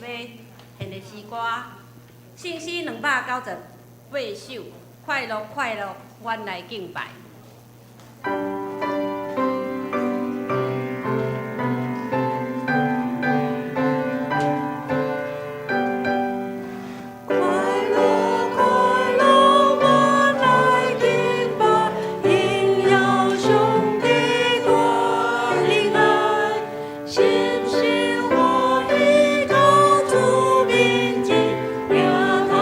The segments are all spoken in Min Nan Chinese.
獻的詩歌，聖詩298首，快樂快樂，阮來敬拜。快樂快樂，阮來敬拜，榮耀上帝大恩愛，心心歡喜到主面前，額頭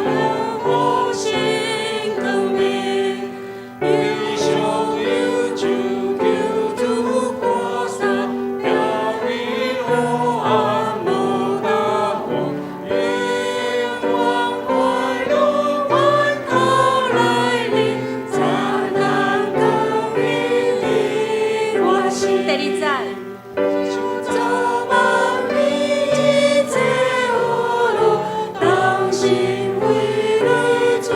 亮予新光明，悲傷憂愁求主看殺，飄逸黑暗無答案，永遠快樂源頭來臨，燦爛光明的我心。第二節。走萬里一切路，同心為了主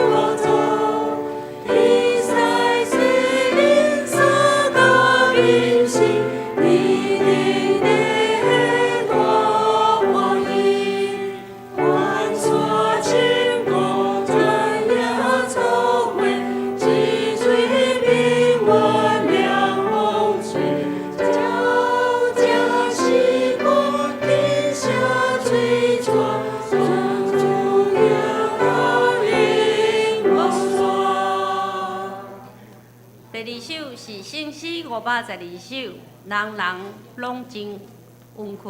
寶座，天使隨靈灑甲明星，天頂的大歡喜，願山清高，讚耶草花，一水平原涼風吹，悄悄時光，天下水泉，從主耶和永無煞。第二首是聖詩512首，人人攏真溫群。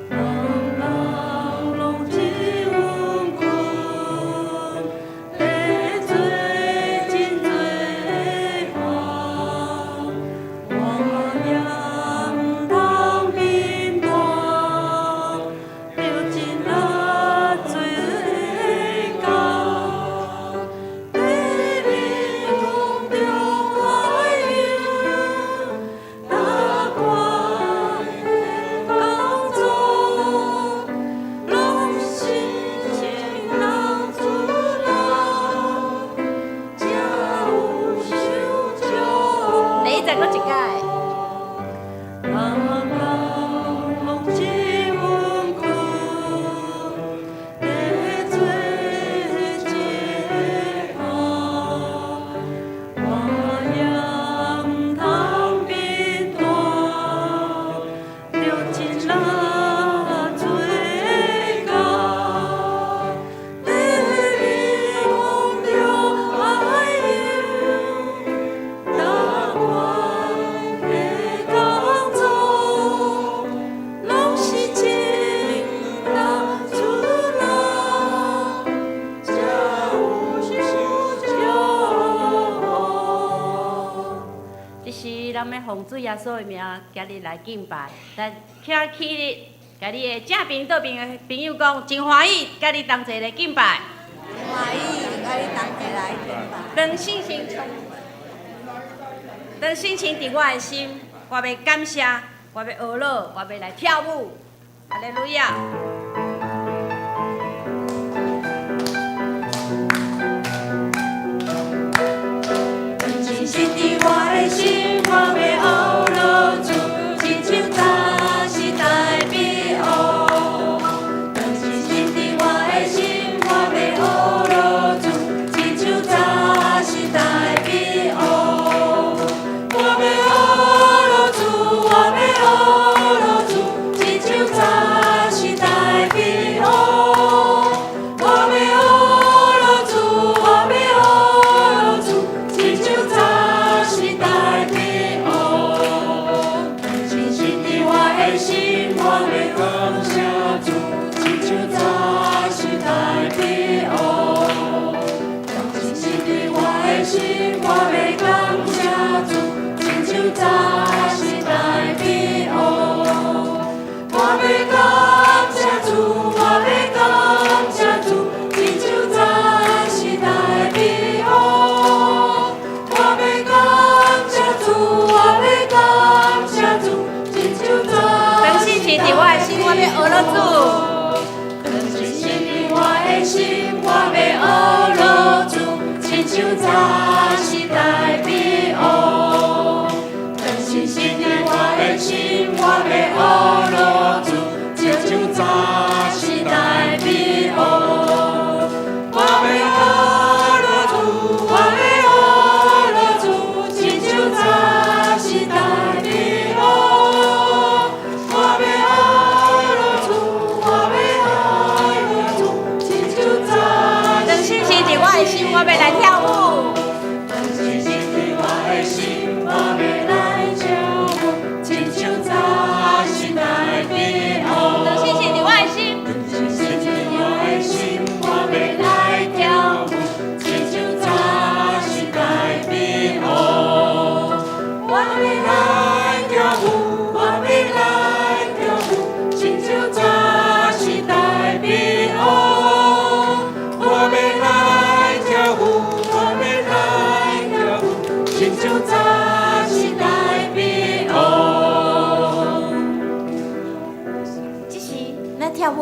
人人攏真溫群，在做真濟項，我也毋通貧惰，著盡力做工。地面空中海洋，大官的工作，攏是情人主人，才有受祝第一節閣一擺。人人攏真溫群，在做這項，我也毋通貧惰，著盡力做工。地面空中海洋，大官的工作，攏是情人主人，才有受祝福。這是咱欲奉主耶穌的名，今日來敬拜。來，徛起立，共你的正邊倒邊的朋友講，真歡喜，佮你同齊來敬拜。歡喜，佮你同齊來敬拜。當聖靈充，當聖靈佇我的心，我欲感謝，我欲學樂，我欲來跳舞。哈利路亞。真實佇我的心，我欲學樂主，親像早時代比王。當真實佇我的心，我欲學樂主，親像早時代比王。我欲學樂主，我欲學樂主，親像早時代比王。我欲學樂主，我欲學樂主，親像早時代比王。當真實佇我的心，我欲感謝主，親像早時代比王。當真實佇我的心，我欲感謝主，親像早時代比王。我欲感謝主，我欲感謝主，親像早時代比王。我欲感謝主，我欲感謝主，親像早當聖靈佇我的心，我欲學樂主。當真實佇我的心，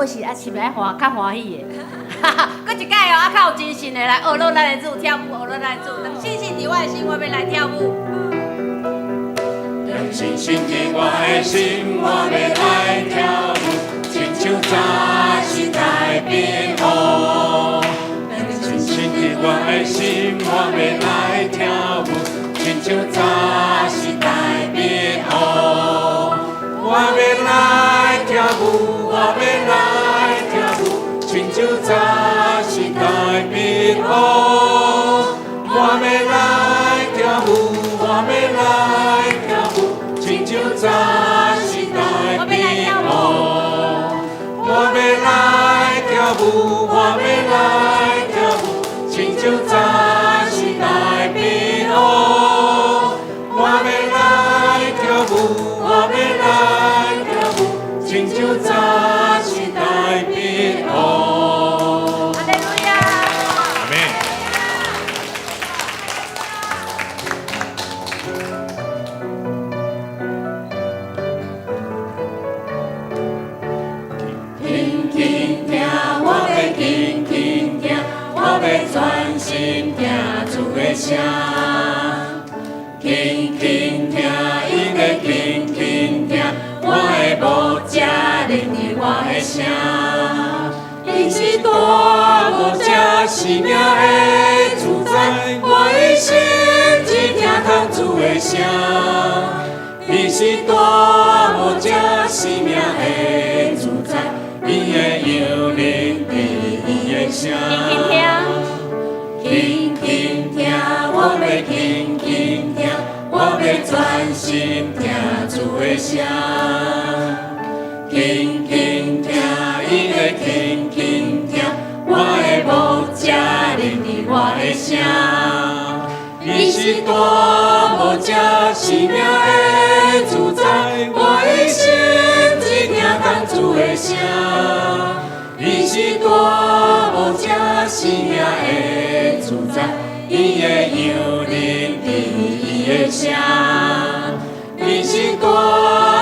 尾是啊，是毋是愛歡較歡喜的？閣一擺哦，啊較有精神的來學落咱的主跳舞，學落咱的主，當信心佇我的心，我欲來跳舞。當信心佇我的心，我欲來跳舞，親像早時代變王。當信心佇我的心，我欲來跳舞，親像早時代變王。我欲來跳舞，我欲來跳舞，親像早時代變王。我欲來跳舞，我欲來跳舞，親像早時代變王。我欲來跳舞，我欲來跳舞，親像早時代變王。我欲來跳舞，我欲來跳舞，親像早時代變王。哈利路亞！阿們。輕輕聽，我欲輕輕聽，我欲專心聽主的聲。輕輕聽，伊的輕輕聽，我的牧者聆聽我的聲。伊是大無者生命的主宰，我一生只聽通主的聲。伊是大無者生命的主宰，伊的羊聆聽伊的聲。輕輕聽，輕輕聽，我欲輕輕聽，我欲專心聽主的聲。輕輕聽，伊的輕輕聽，我的牧者聆聽我的聲。伊是大無者生命的主宰，我一生只聽通主的聲。伊是大無者生命的主宰，伊的羊聆聽伊的聲。伊是大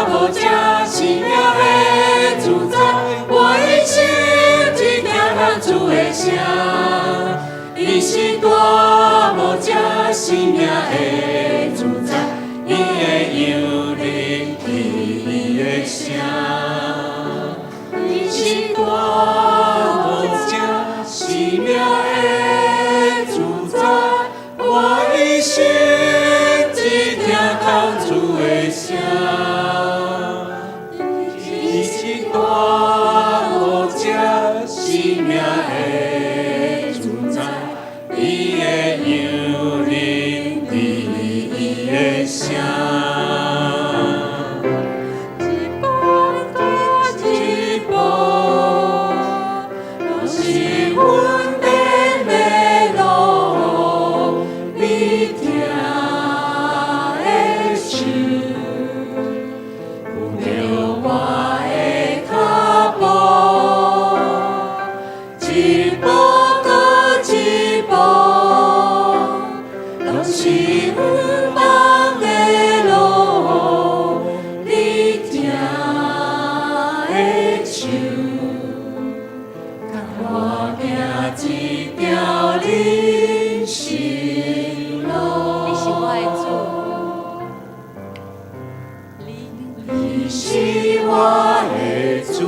無者生命的主宰，我一生只聽通主的聲。伊是大無者生命的主宰，伊的羊聆聽伊的聲。伊是大無者生命的主宰，我一生只聽通主的聲。伊是大無者生命的主宰，伊的羊聆聽伊的聲。一步閣一步，攏是阮踮的路，你疼的手，扶著我的跤步，一步閣一步，攏是遠望的路，你疼的手，共我行這條人生路。你是我的主，你你是我的主，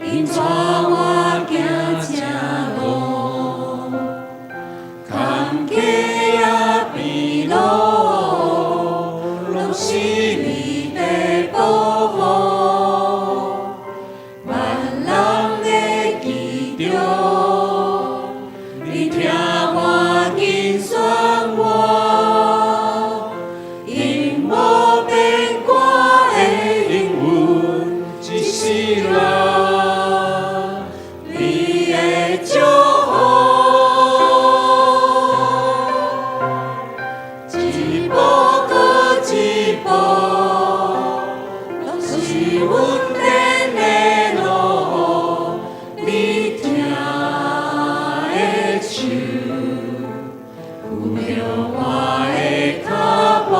引帶我行這路，坎坷也變路，攏是你的保護。萬人會記著，你疼我緊選我，永無變改的應允，一世人，你的祝福。一步閣一步，攏是阮踮的路，你疼的手，扶著我的跤步，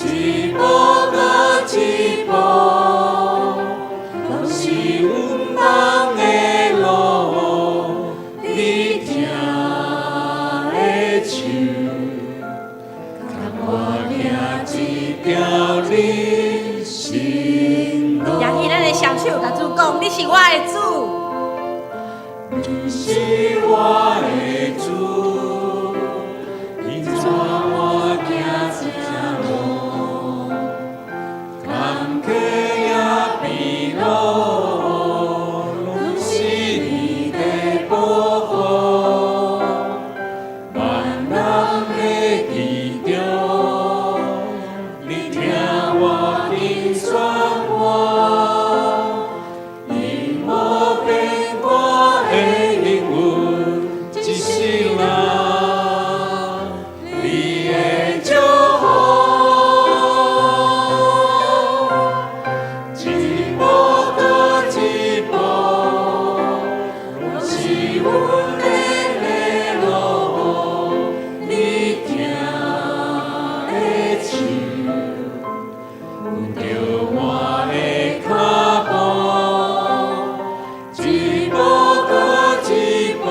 一步閣一步，的主。你是我的主，你帶我行正路，坎坷也變路，攏是你的保護。萬難的其中，你聽我緊說話，因無變卦的應允，一世人，你的祝福，一步閣一步，攏是阮的路，你疼的手，穩著我的跤步，一步閣一步，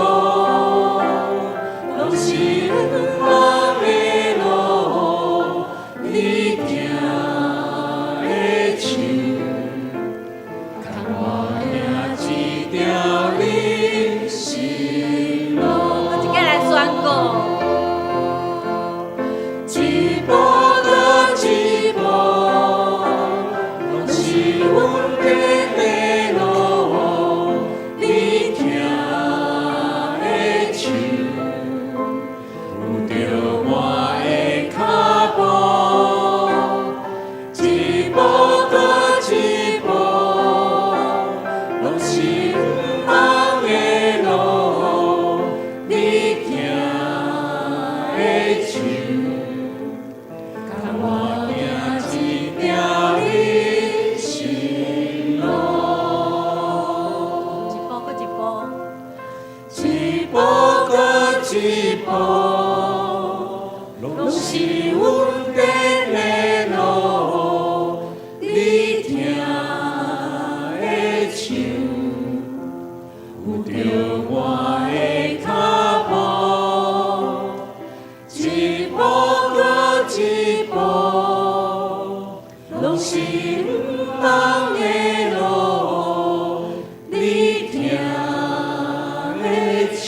攏是毋茫的路，你疼的手，牽我行這條人生路。閣一擺來宣告。一步閣一步，攏是阮的路，你疼的手，扶著我的跤步，一步閣一步，攏是毋茫的路，你疼的手，牽我行這條人生路。一步閣一步，一步閣一步，攏是阮的路，你疼的手，扶著我的跤步，一步閣一步，攏是毋茫的路，你疼的手，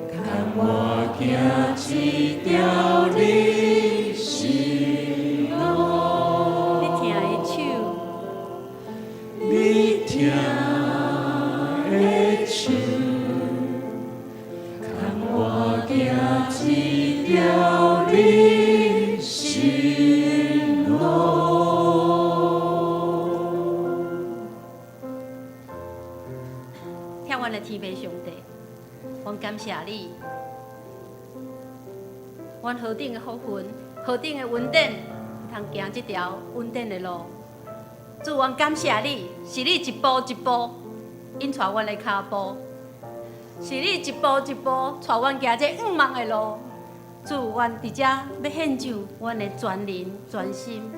牽我行這條人生路。你疼的手，你疼的手，牽我行這條人生路。疼阮的天父上帝，阮感謝你，阮何等的福分，何等的恩典，通行這條恩典的路。主，阮感謝你，是你一步一步引帶阮的跤步，是你一步一步帶阮行這毋茫的路。主，阮佇遮欲獻上阮的全靈全心，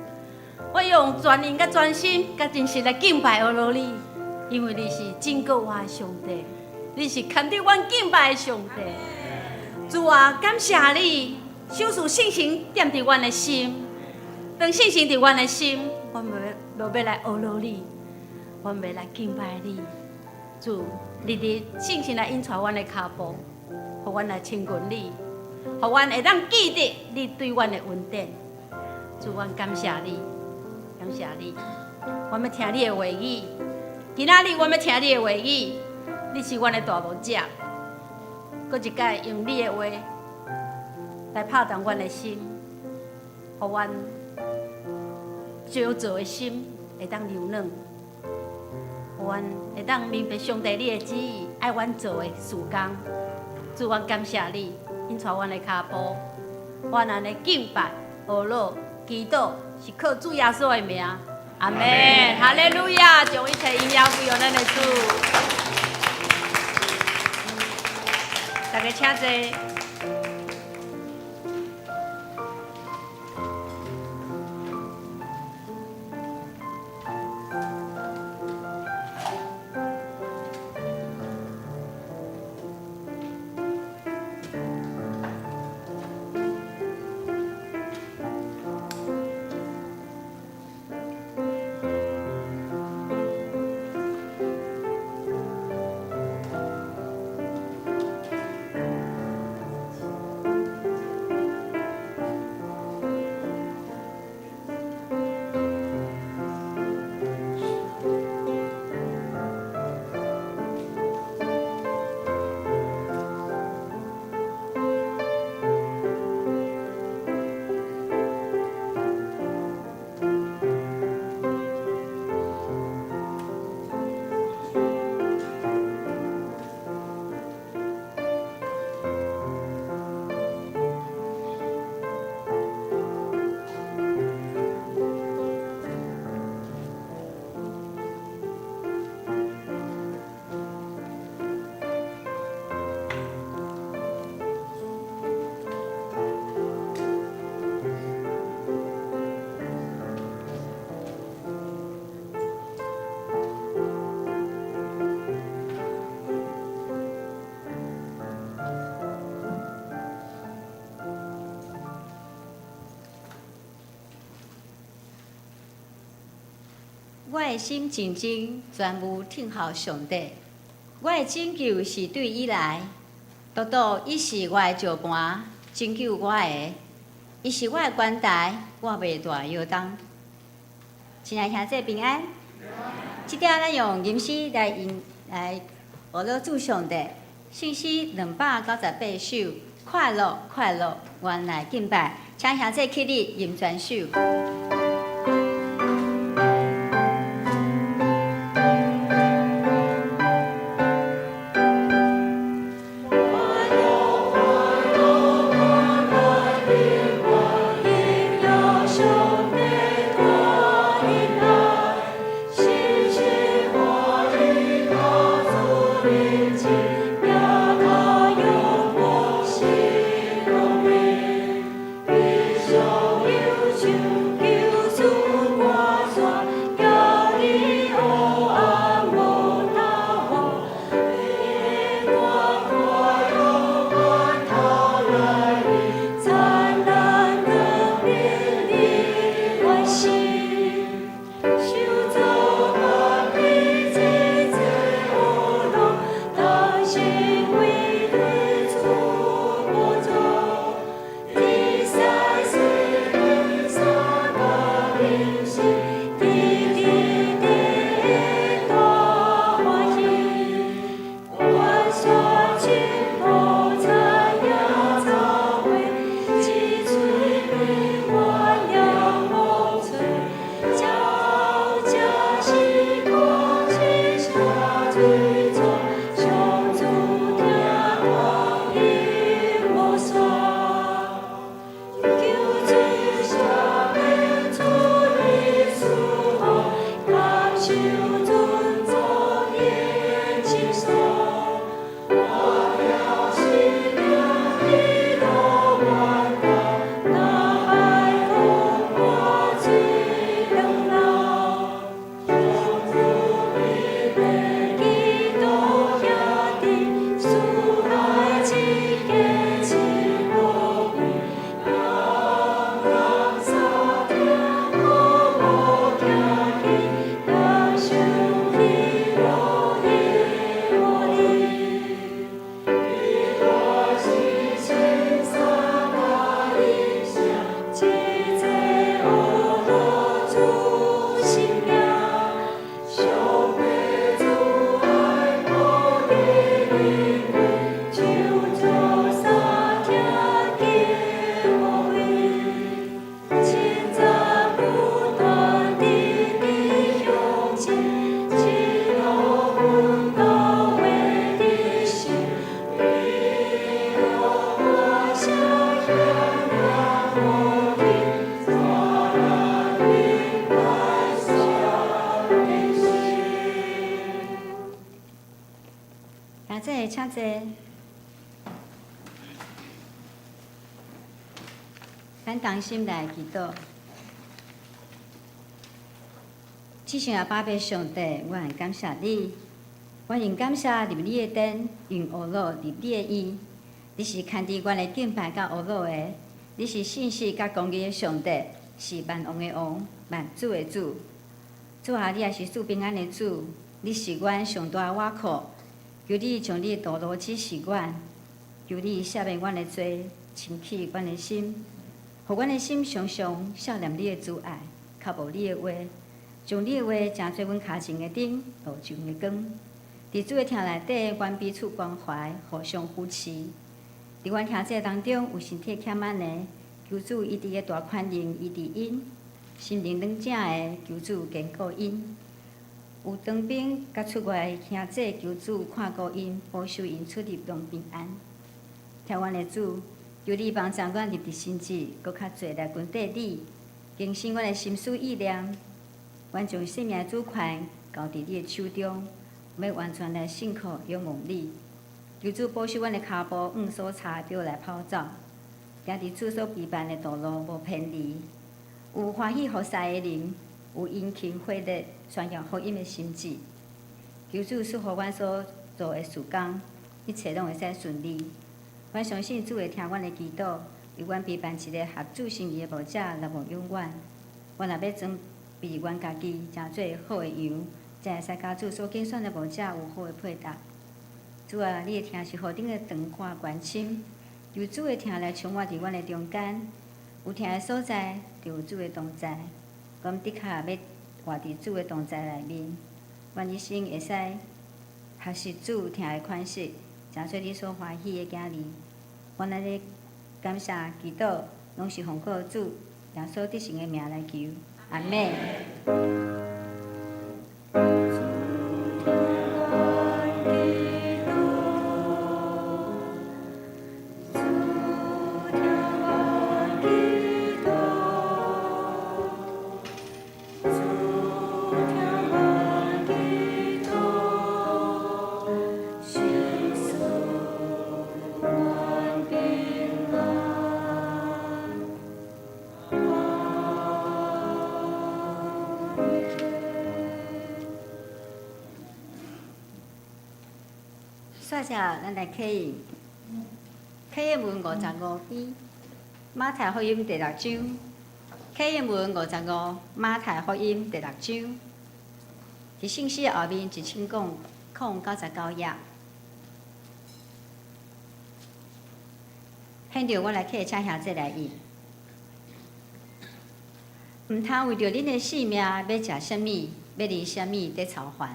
我用全靈佮全心佮真實來敬拜阿羅你，因為你是拯救我的上帝，你是堪得阮敬拜的上帝。主啊，感謝你，賞賜信心踮佇阮的心，當信心佇阮的心，阮欲落欲來阿羅你，阮欲來敬拜你。主，日日信心來引帶阮的跤步，予阮來親近你，予阮會當記得你對阮的恩典。主，阮感謝你，感謝你。阮欲聽你的話語，今仔日阮欲聽你的話語，你是阮的大牧者。閣一擺用你的話來拍動阮的心，予阮焦躁的心會當柔軟，予阮會當明白上帝你的旨意，愛阮做的事工。主，阮感謝你，引帶阮的跤步，阮按呢敬拜、阿羅、祈禱，是靠主耶穌的名。阿們，哈利路亞，將一切榮耀歸予咱的主。大家請坐。我的心靜靜，專務等候上帝。我的拯救是對伊來，獨獨伊是我的石磐，拯救我的。伊是我的關台，我袂大搖動。親愛兄弟平安。這點咱用吟詩來吟來學樂主上帝。聖詩298首，快樂快樂，原來敬拜，請兄弟起立吟全首。兄弟，請坐。咱同心來祈禱。至聖阿爸父上帝，我很感謝你，我用感謝入你的殿，用呵咾入你的院。你是牽持阮的敬拜佮呵咾的，你是信實佮公義的上帝，是萬王的王，萬主的主。主啊，你也是賜平安的主，你是阮上大的倚靠。求你將你的道路指示阮，求你赦免阮的罪，清洗阮的心，予阮的心常常想念你的慈愛，渴慕你的話，將你的話成做阮跤前的燈，路上的光。佇主的廳內底，阮彼此關懷，互相扶持。佇阮兄弟當中有身體欠滿的，求主醫治的大權能醫治𪜶；心靈軟正的，求主堅固𪜶。有當兵佮出外的兄弟，求主看顧𪜶，保守𪜶出入攏平安。疼阮的主，求你幫助阮入佇新節，閣較濟來跟綴你，更新阮的心思意念。阮將生命的主權交佇你的手中，欲完全來信靠仰望你。求主保守阮的跤步往所差著來跑走，行佇主所備辦的道路無偏離。有歡喜服侍的靈，有殷勤火熱宣揚福音的心志。求主賜予阮所做的事工，一切攏會使順利。阮相信主會聽阮的祈禱，為阮備辦一个合主心意的牧者來牧養阮。阮若欲裝備阮家己成做好的羊，才會使佮主所揀選的牧者有好的配搭。主啊，你的疼是何等的長闊懸深，求主的疼來充滿佇阮的中間。有疼的所在，就有主的同在。阮的確欲活佇主的同在內面，阮一生會使學習主疼的款式，成做你所歡喜的囝兒。阮按呢感謝祈禱，攏是奉靠主耶穌得勝的名來求，阿們。煞者，咱來啟應，啟應文55篇，馬太福音第六章，啟應文五十五，馬太福音第六章，佇聖詩後面1099頁。現場我來請兄弟來印。毋通為著恁的性命欲食啥物，欲啉啥物，佇操煩。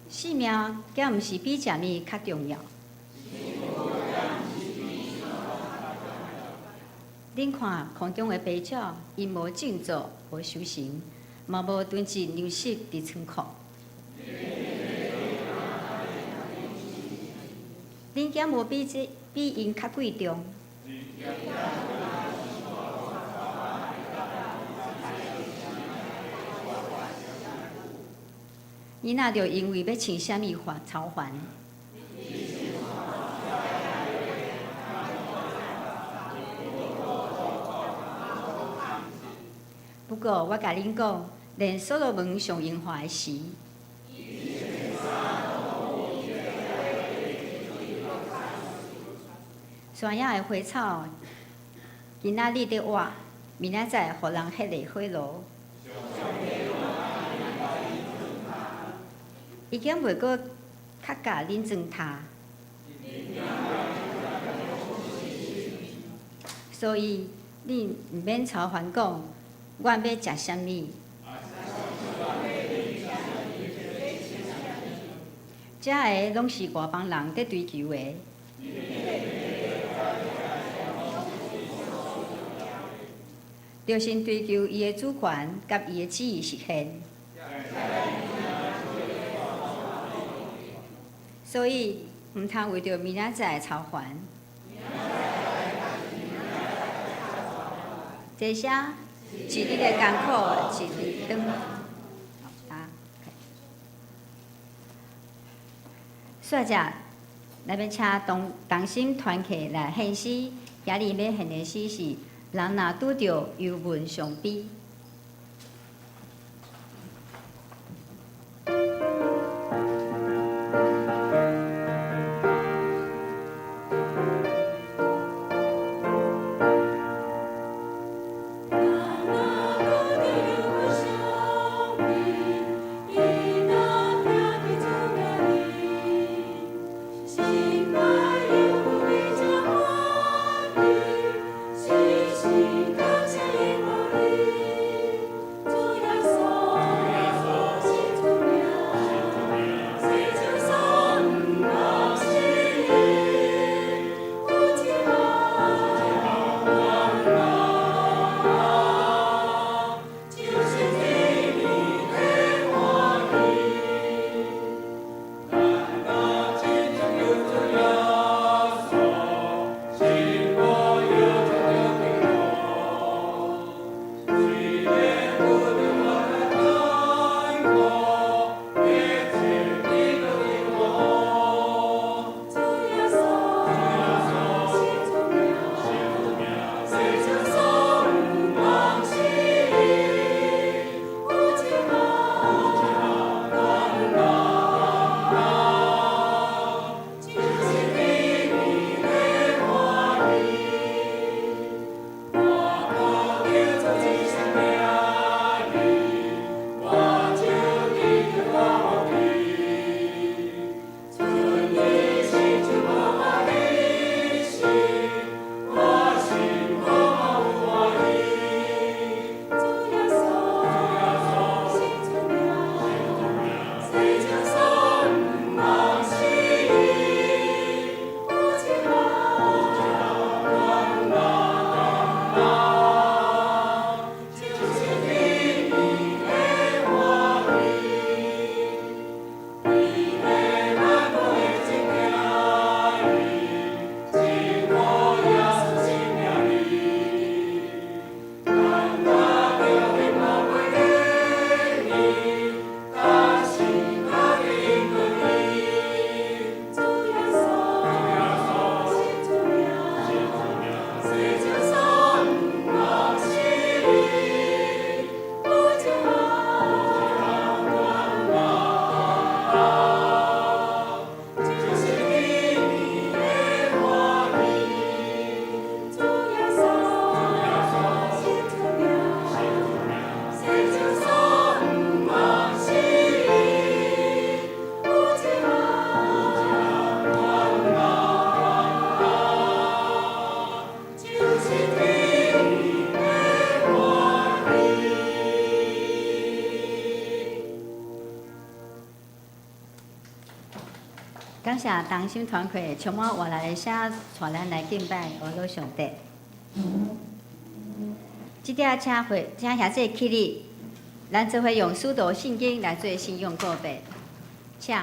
性命敢毋是比食物較重要？恁看空中的飛鳥，𪜶無種作，無收成，嘛無囤積糧食佇倉庫。恁敢無比這比𪜶較貴重？你若著因為欲穿啥物煩操煩？不過我共恁講，連所羅門上榮華的時，山野的花草，今仔日佇活，明仔載予人彼佇火爐。伊敢袂閣較佮恁裝呾？所以恁毋免操煩講，阮欲食啥物？這个攏是外邦人佇追求的。著先追求伊的主權佮伊的旨意實現。所以，毋通為著明仔載操煩。這些一日的工苦，一日當。啊，煞者，來欲請同同心團契來獻詩。今日欲獻的詩是：人若拄著憂悶傷悲。心愛猶比這歡喜，時時感謝伊護你。感謝同心團契充滿活力的聲，帶咱來敬拜阿老上帝。這點請會，請兄弟起立，咱做伙用使徒信經來做信仰告白。請，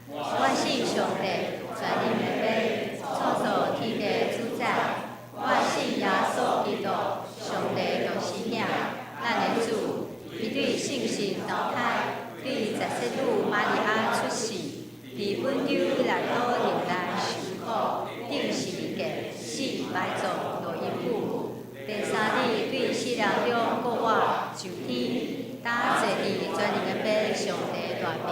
我信上帝，全能的父，創造天地主宰。我信耶穌基督，上帝獨生子，咱的主，伊對聖神投胎，對十聖女瑪利亞出世，佇本丟彼拉多年代受苦，釘十字架，死埋葬，落陰府。第三日對死人中復活，上天，搭坐佇全能的父上帝大爿。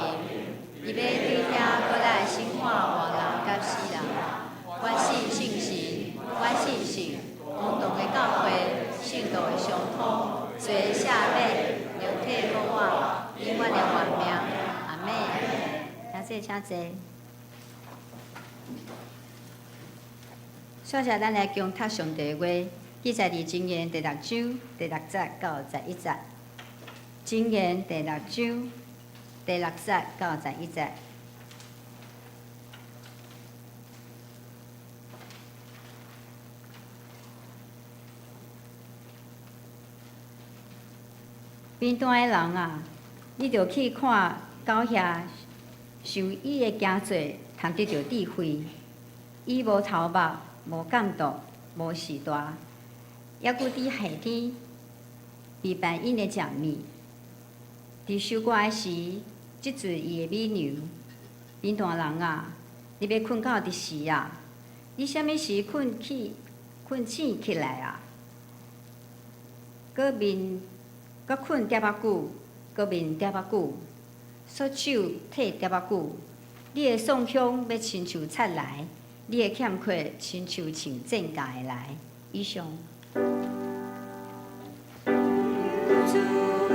伊欲對遐閣來審判活人佮死人。我信聖神，我信聖公同的教會，聖徒的相通，罪赦免，肉體復活，永遠的活命。阿們。兄弟請坐。首先，咱來恭讀上帝話，記載佇箴言第六章第六節到十一節。箴言第六章第六節到十一節。貧惰的人啊，你著去看狗遐，想伊的工作通得著智慧。伊無頭目，無感動，無序大，猶閣佇夏天備辦𪜶的食物。佇收割的時，積聚伊的米糧。貧惰人啊，你欲睏到佇時啊？你啥物時睏起、睏醒起來啊？閣眠、閣睏點仔久，閣眠點仔久，縮手退點仔久。你的喪凶欲親像賊來，你的欠缺親像穿戰甲的來。以上。求主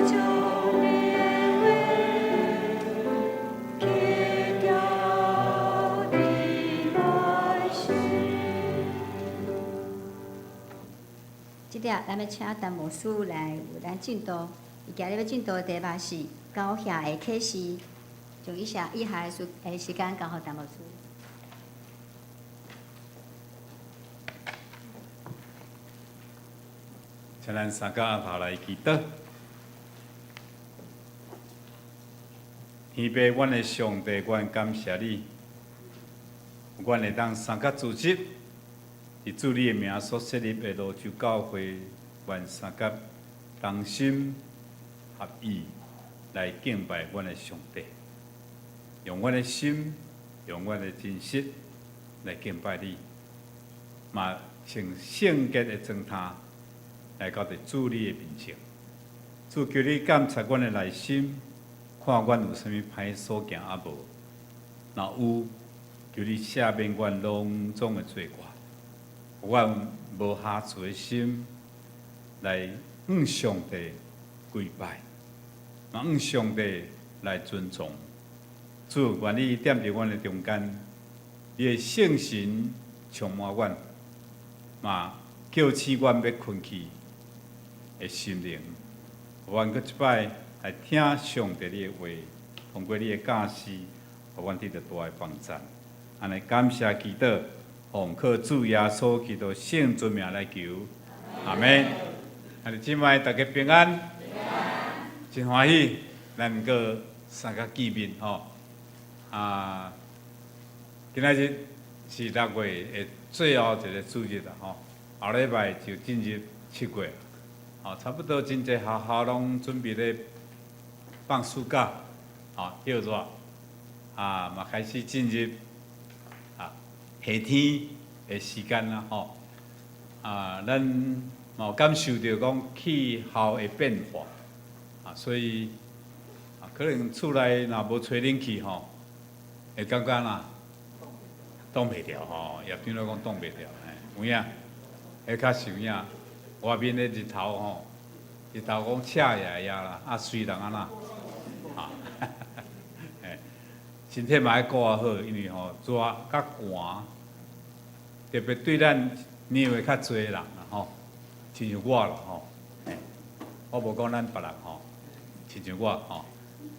將你的話去掉佇內心。這下咱欲請陳牧師來為咱證道。伊今日欲證道的題目是狗遐的啟示，將以下的時間交予陳牧師。請咱三個阿頭來祈禱。天父，阮的上帝，阮感謝你，阮會當三個組織，佇主你的名所設立的蘆洲教會，阮三個同心合意來敬拜阮的上帝，用阮的心，用阮的真實來敬拜你，嘛穿聖潔的裝呔來到佇主你的面前。主求你監察阮的內心，看阮有啥物歹所行抑無？若有，求你赦免阮攏總的罪過，予阮無瑕疵的心來向上帝跪拜，嘛向上帝來尊崇。主，願你踮佇阮的中間，你的聖神充滿阮，嘛叫醒阮欲睏去的心靈，予阮閣一擺來聽上帝你的話，通過你的教示，予阮得著大的幫助。按呢感謝祈禱，奉靠主耶穌基督聖尊名來求，阿們。啊，姊妹大家平安，真歡喜，咱閣三個見面吼。啊，今仔日是六月的最後一個主日啦吼，後禮拜就進入七月，吼，差不多真濟學校攏準備咧放暑假，吼，歇熱，啊，嘛開始進入啊夏天的時間啦吼，啊，咱嘛有感受著講氣候的變化，啊，所以啊，可能厝內若無吹冷氣吼，會感覺啦，擋袂牢吼，業長咧講擋袂牢，嘿，有影，彼較實有影。外面的日頭吼，日頭講赤炎炎啦，啊，隨人按怎，啊，嘿，身體嘛愛顧好，因為吼熱佮寒，特別對咱年歲較濟的人啦吼，親像我啦吼，嘿，我無講咱別人吼，親像我吼，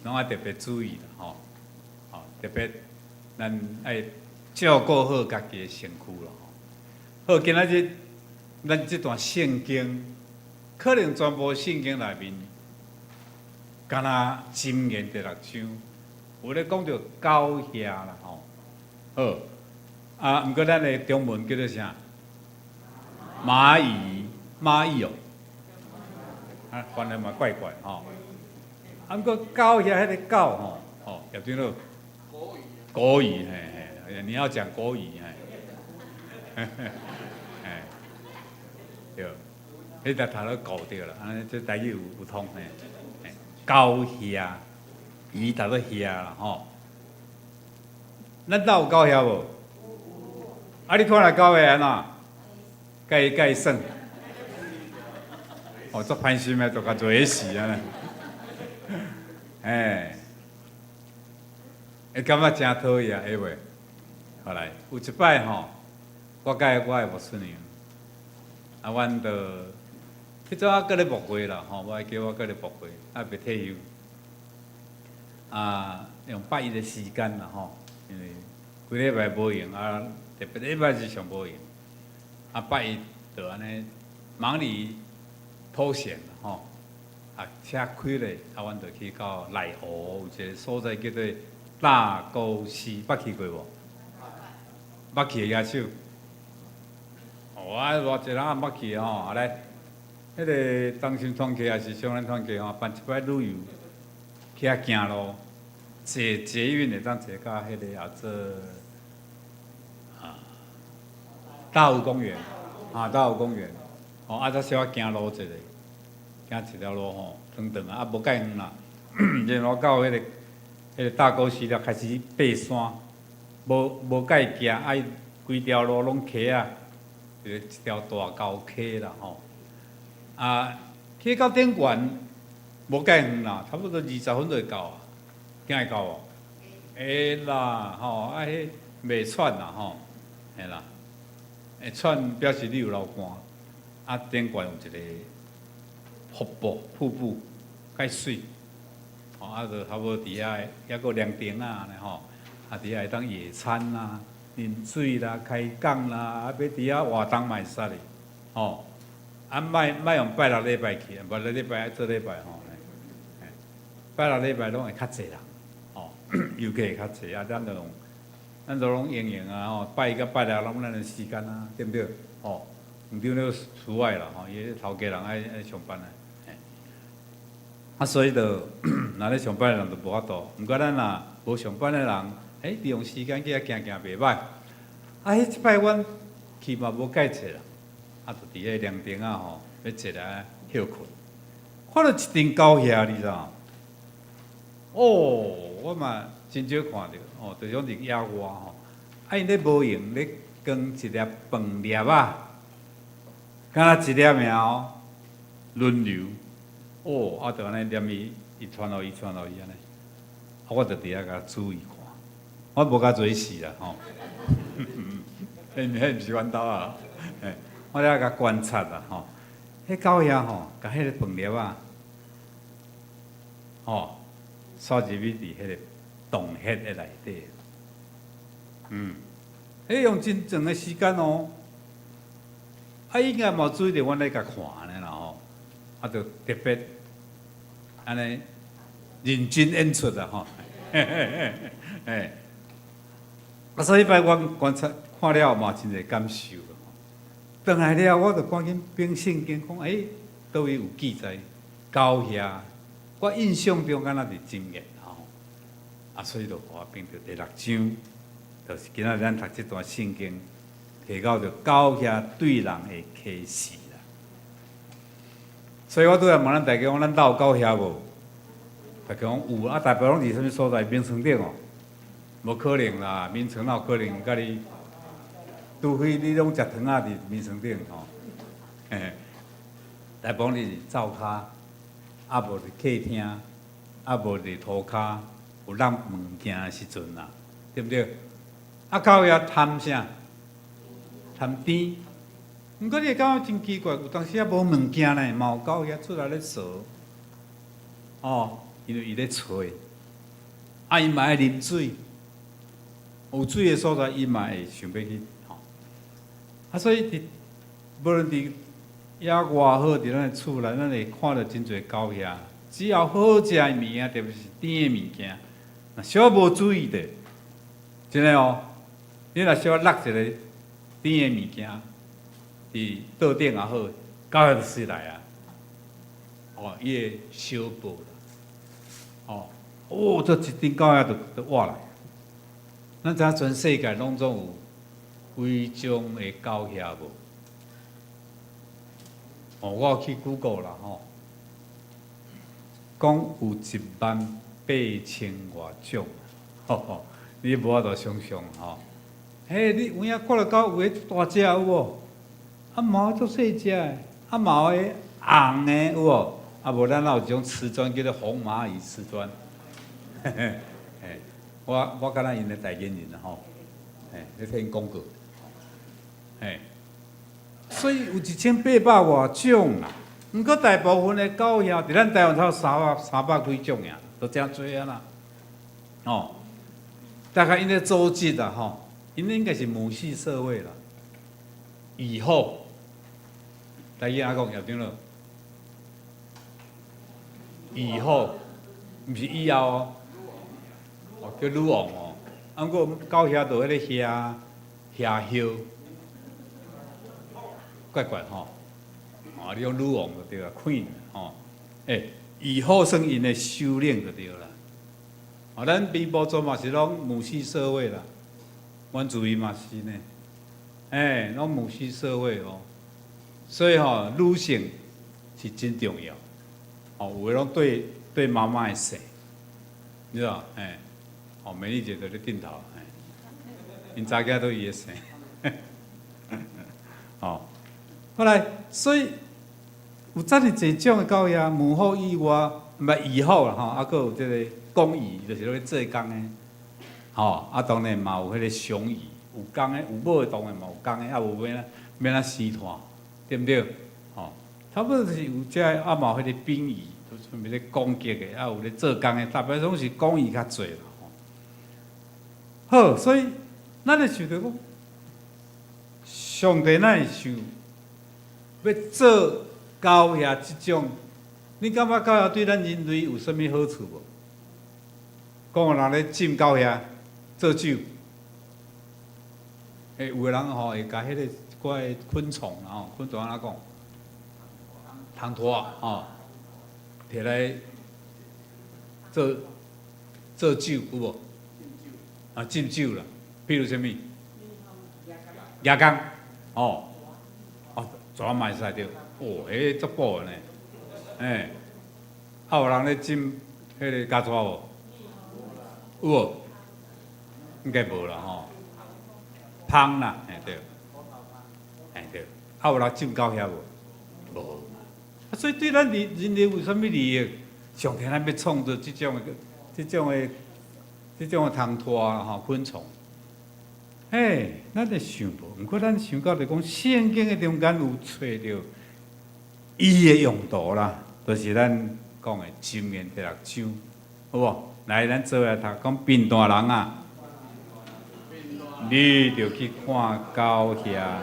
攏愛特別注意啦吼，吼，特別咱愛照顧好家己的身軀咯。好，今仔日咱這段聖經，可能全部聖經內面，敢若箴言第六章，有咧講著狗額啦吼。好，啊，毋過咱的中文叫做啥？螞蟻，螞蟻哦，啊，翻譯嘛怪怪吼。啊，毋過狗額彼个狗吼，吼，葉長老。國語，嘿嘿，你要講國語，嘿，嘿，對，你就讀到狗對啦，按呢這台語有通嘿，狗額，魚讀做額啦吼。咱兜有狗額無？啊，你看來狗額按怎？共伊耍？哦，足歹心的，就共做死按呢。嘿。會感覺誠討厭，會袂？後來有一擺吼，我佮我的牧師娘，啊，阮就彼陣還閣咧牧會啦吼，我會記我閣咧牧會，還袂退休。啊，用拜一的時間啦吼，因為規禮拜無閒啊，特別禮拜日上無閒。啊，拜一就按呢忙裡偷閒吼，啊，車開咧，啊，阮就去到內湖有一個所在叫做大溝溪，捌去過無？捌去的舉手。哦，啊，偌濟人也捌去吼，啊來，彼个東心團契抑是雙連團契吼，辦一擺旅遊，去遐行路，坐捷運會當坐到彼個叫做啊大湖公園，啊大湖公園，哦啊，才小可行路一下，行一條路吼，長長啊，啊無蓋遠啦，然後到彼个大溝溪了，開始爬山，無蓋行，啊伊規條路攏溪仔，一條大溝溪啦吼。啊，去到頂懸無蓋遠啦，差不多20分就會到啊，行會到無？會啦，吼，啊，彼袂喘啦，吼，嘿啦，會喘表示你有流汗。啊，頂懸有一個瀑布，瀑布較媠，吼，啊，就差不多佇遐，抑閣有涼亭仔按呢吼，啊，佇遐會當野餐啦、啉水啦、開講啦，啊，欲佇遐活動嘛會使哩，吼。啊，莫莫用拜六禮拜去，拜六禮拜愛做禮拜吼，拜六禮拜攏會較濟人，吼，遊客會較濟，啊，咱就攏閒閒啊，吼，拜一佮拜六攏咱的時間啊，對毋對？吼，園長咧除外啦，吼，伊頭家人愛上班啊，啊，所以就若咧上班的人就無法度，毋過咱若無上班的人，利用時間去遐行行袂䆀。啊，彼一擺阮去嘛無蓋濟啦。啊，就佇彼涼亭仔吼，欲坐來歇睏，看著一陣狗額，你知無？哦，我嘛真少看著，哦，就種佇野外吼，啊，𪜶咧無閒咧扛一粒飯粒仔，敢若一粒爾哦，輪流，哦，啊，就按呢連伊，伊傳予伊，傳予伊按呢，啊，我就佇遐共注意看，我無共做事啦，吼，彼毋是阮兜啊，嘿。我咧共觀察啦，吼，彼狗額吼，共彼个飯粒仔，吼，煞入去佇彼个洞穴的內底，彼用真長的時間哦，啊，應該嘛注意著阮咧共看按呢啦吼，啊，就特別按呢認真演出啦吼，嘿，啊，所以彼擺阮觀察看了嘛真濟感受。轉來了，我就趕緊翻聖經，講欸，佗位有記載狗額，我印象中敢若佇箴言吼，啊，所以就予我變著第六章，就是今仔日咱讀這段聖經，提到著狗額對人的啟示啦。所以我拄才問咱大家講，咱兜有狗額無？大家講有啊，大部攏佇啥物所在？眠床頂哦，無可能啦，眠床哪有可能共你？除非你攏食糖仔佇眠床頂吼，嘿，大部分你是灶跤，啊無佇客廳，啊無佇塗跤，有挵物件的時陣啦，對毋對？啊，狗額貪啥？貪甜。毋過你會感覺真奇怪，有當時仔無物件呢，嘛有狗額出來咧趖，哦，因為伊咧揣，啊，伊嘛愛啉水，有水的所在，伊嘛會想欲去吼。啊，所以佇無論佇野外好，佇咱的厝內，咱會看著真濟狗額。只要好食的物件，特別是甜的物件，若小可無注意著，真的哦。你若小可落一个甜的物件，佇桌頂也好，狗額就隨來啊。哦，伊會相報啦。哦，哦，這一陣狗額就倚來。咱知影全世界攏總有幾種的狗額無？哦，我有去 Google 啦吼，講有1萬8千外種，吼吼，你無法度想像吼。嘿，你有影看著狗有的大隻有無？啊，嘛有足細隻的，啊，嘛有的紅的有無？啊，無咱有一種瓷磚叫做紅螞蟻瓷磚。嘿嘿，嘿，我敢若𪜶的代言人吼，嘿，咧替𪜶廣告，嘿。所以有1800外種啦，毋過大部分的狗額佇咱台灣才有三百幾種爾，都誠濟啊啦。哦，大概𪜶的組織啊吼，𪜶應該是母系社會啦。以後，台語按怎講葉長老？以後，毋是以後哦，哦叫女王哦。啊，毋過狗額就彼个額額葉。怪怪吼，哦，你講女王就對啦，Queen 吼，欸，以後算𪜶的首領就對啦。哦，咱平埔族嘛是攏母系社會啦，原住民嘛是呢，欸，攏母系社會哦，所以吼，女性是真重要，哦，有的攏對媽媽會生，你知道？欸，哦，美麗姐佇咧頂頭，欸，𪜶查囝都伊會生，哦。後來，所以有遮爾濟種的狗額，母後以外，毋係蟻後啦吼，啊，閣有這個工蟻，就是咧做工的，吼，啊，當然嘛有彼個雄蟻，有公的，有母的當然嘛有公的，啊，無欲按欲按怎生湠，對毋對？吼，差不多就是有這个，啊，嘛有彼個兵蟻，都專門咧攻擊的，啊，有咧做工的，大部分攏是工蟻較濟啦。吼，好，所以咱就想著講，上帝哪會想欲做狗額這種？你感覺狗額對咱人類有啥物好處無？講有人咧浸狗額做酒，欸，有的人吼會共彼個一寡昆蟲吼，昆蟲按怎講？蟲拖吼，摕來做做酒有無？啊，浸酒啦，比如啥物？蜈蚣，哦，哦，蛇嘛會使著，哦，彼足補的呢，欸，啊有人咧浸彼个咬蛇無？有無？應該無啦吼，蜂啦，嘿對，嘿對，啊有人浸狗額無？無，啊所以對咱人人類有啥物利益？上帝咱欲創造這種的蟲拖吼昆蟲，嘿，咱會想無？毋過咱想到就講聖經的中間有揣著伊的用途啦，就是咱講的箴言第六章，好無？來，咱做伙來讀，講貧惰人啊，你著去看狗額，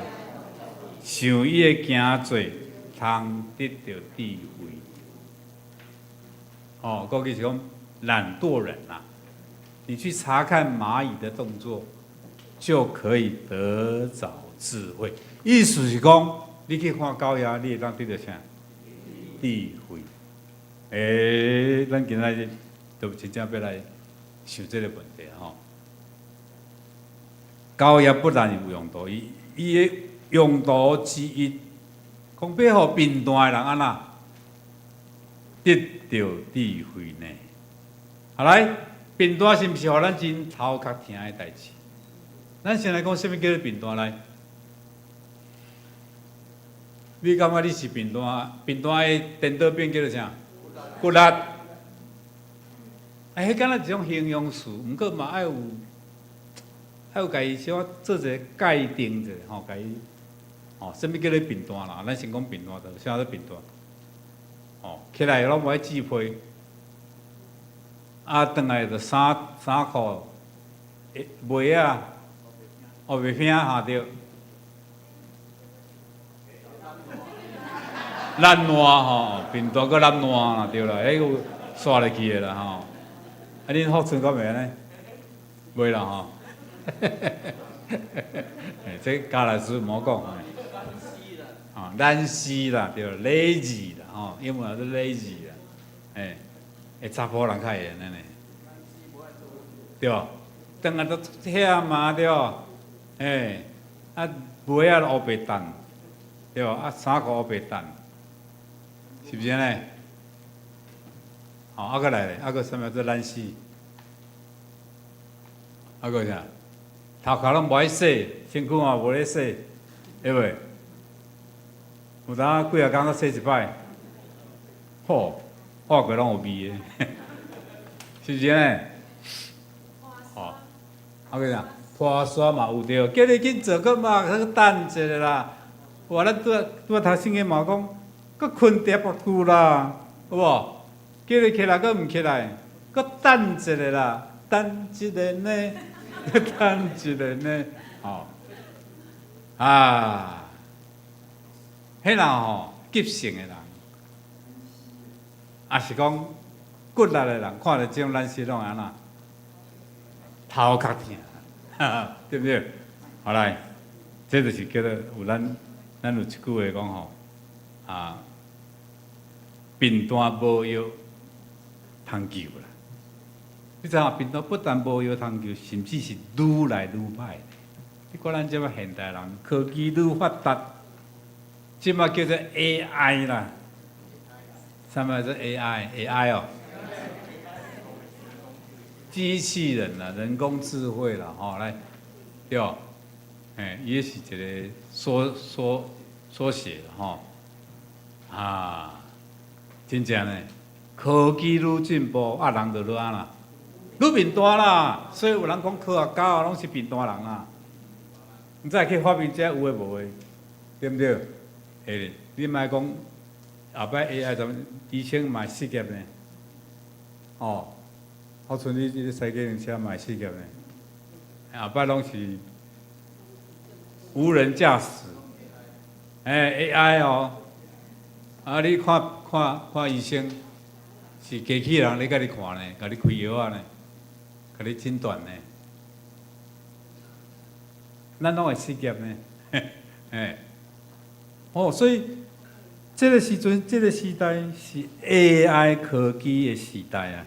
想伊的行做，通得著智慧。哦，過去是講懶惰人啊，你去查看螞蟻的動作，就可以得著智慧。意思是講，你去看狗額，你會當得著啥？智慧。欸，咱今仔日就真正欲來想這個問題吼。狗額不但有用途，伊的用途之一，講欲予貧惰的人按怎得著智慧呢？好來，貧惰是毋是予咱真頭殼疼的代誌？咱先來講啥物叫做貧惰來？你感覺你是貧惰？貧惰的顛倒變叫做啥？骨力。哎，彼敢若一種形容詞，毋過嘛愛有共伊小可做一個界定者，吼，共伊吼，啥物叫做貧惰啦？咱先講貧惰，就啥叫貧惰？哦，起來攏無愛摺被，啊，轉來就衫褲襪仔，哦，袂聽哈對。懶惰吼，貧惰閣懶惰啦，對啦，彼個煞落去的啦吼。啊，恁福村敢會按呢？袂啦吼。這教老師毋好講。啊，懶死啦，對，lazy 啦，吼，英文叫做 lazy 啦，欸，會查埔人較會按呢呢，對無？轉來都忝嘛，對無？欸，啊，襪仔烏白澹，對無？啊，衫褲烏白澹，是毋是按呢？吼，啊，閣來咧，啊，閣啥物做懶死？啊，閣啥？頭殼攏無愛洗，身軀嘛無咧洗，對袂？有當幾仔工才洗一擺，吼，化過攏有味的，是毋是按呢？吼，啊閣啥？破沙嘛有對，叫你緊做，閣嘛去等一下啦。哇，咱拄仔拄仔頭先個嘛講，閣睏恬仔久啦，有無？叫你起來閣毋起來，閣等一下啦，等一下呢，閣等一下呢，吼，啊，彼人吼急性的人，抑是講骨力的人，看著這種懶死攏會按怎？頭殼疼，對毋對？好來，這就是叫做有咱，咱有一句話講吼，啊，貧惰無藥通救啦。你知影貧惰不但無藥通救，甚至是愈來愈歹。你看咱這擺現代人，科技愈發達，這擺叫做 AI 啦。啥物叫做 AI？AI 哦，機器人啦，人工智慧啦，吼來，對無？欸，伊是一個縮寫吼，啊，真正呢，科技愈進步，啊人就愈按怎？愈貧惰啦。所以有人講科學家啊，攏是貧惰人啊。毋知去發明這有的無的，對毋對？欸，你莫講後擺 AI 怎醫生嘛失業呢？哦，好像你這個駛計程車嘛失業呢？後擺攏是無人駕駛，欸 AI 哦，啊你看看看醫生，是機器人咧共你看呢，共你開藥仔呢，共你診斷呢。咱攏會失業呢，欸，哦，所以這個時陣，這個時代是 AI 科技的時代啊，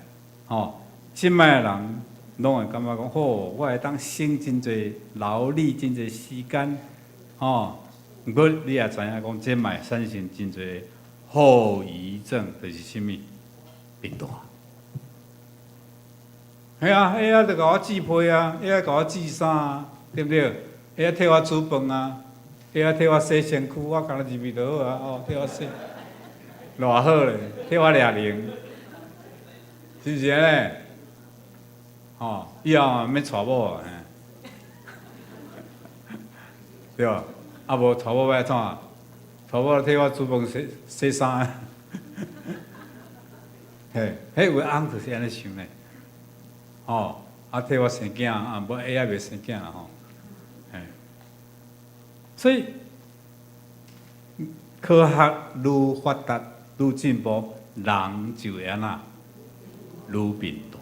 吼，這擺的人攏會感覺講，好，我會當省真濟勞力，真濟時間，吼。毋過你也知影講，這嘛會產生真濟後遺症，就是啥物？貧惰。系啊，AI 就共我摺被啊，AI 共我摺衫啊，對毋對？AI 替我煮飯啊，AI 替我洗身軀，我干焦入去就好啊，哦，替我洗，偌好咧，替我掠龍，是毋是按呢？吼，以後嘛免娶某啊，嘿，對無？啊無娶某欲按怎？娶某替我煮飯、洗洗衫，嘿，彼有的翁就是按呢想的，吼，啊替我生囝，啊無 AI 袂生囝啦吼，嘿，所以科學愈發達愈進步，人就會按怎？愈貧惰。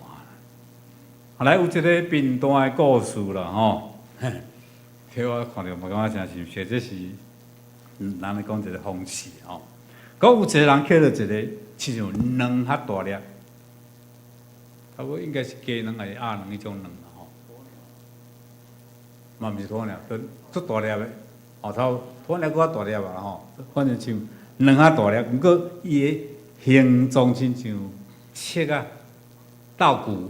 後來有一個貧惰的故事啦，吼，替我看著嘛感覺誠親切，這是人咧講一個諷刺吼。講有一個人抾著一個親像卵較大粒，差不多應該是雞卵還是鴨卵彼種卵啦吼。嘛毋是鴕鳥，都足大粒的，哦，頭鴕鳥閣較大粒吧吼，反正像卵較大粒，毋過伊的形狀親像粟仔稻穀。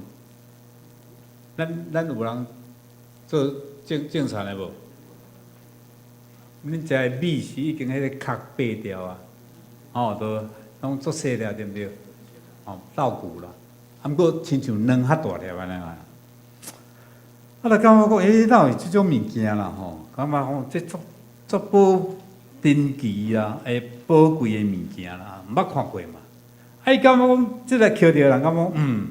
咱有人做種種田的無？恁食的米是已經彼個殼掰掉啊，吼，都攏足細粒，對毋對？吼，稻穀啦，啊，毋過親像卵較大粒按呢啊。啊，就感覺講，欸，哪有這種物件啦吼？感覺講這足足寶珍奇啊，會寶貴的物件啦，毋捌看過嘛。啊，伊感覺講，這個抾著的人感覺講，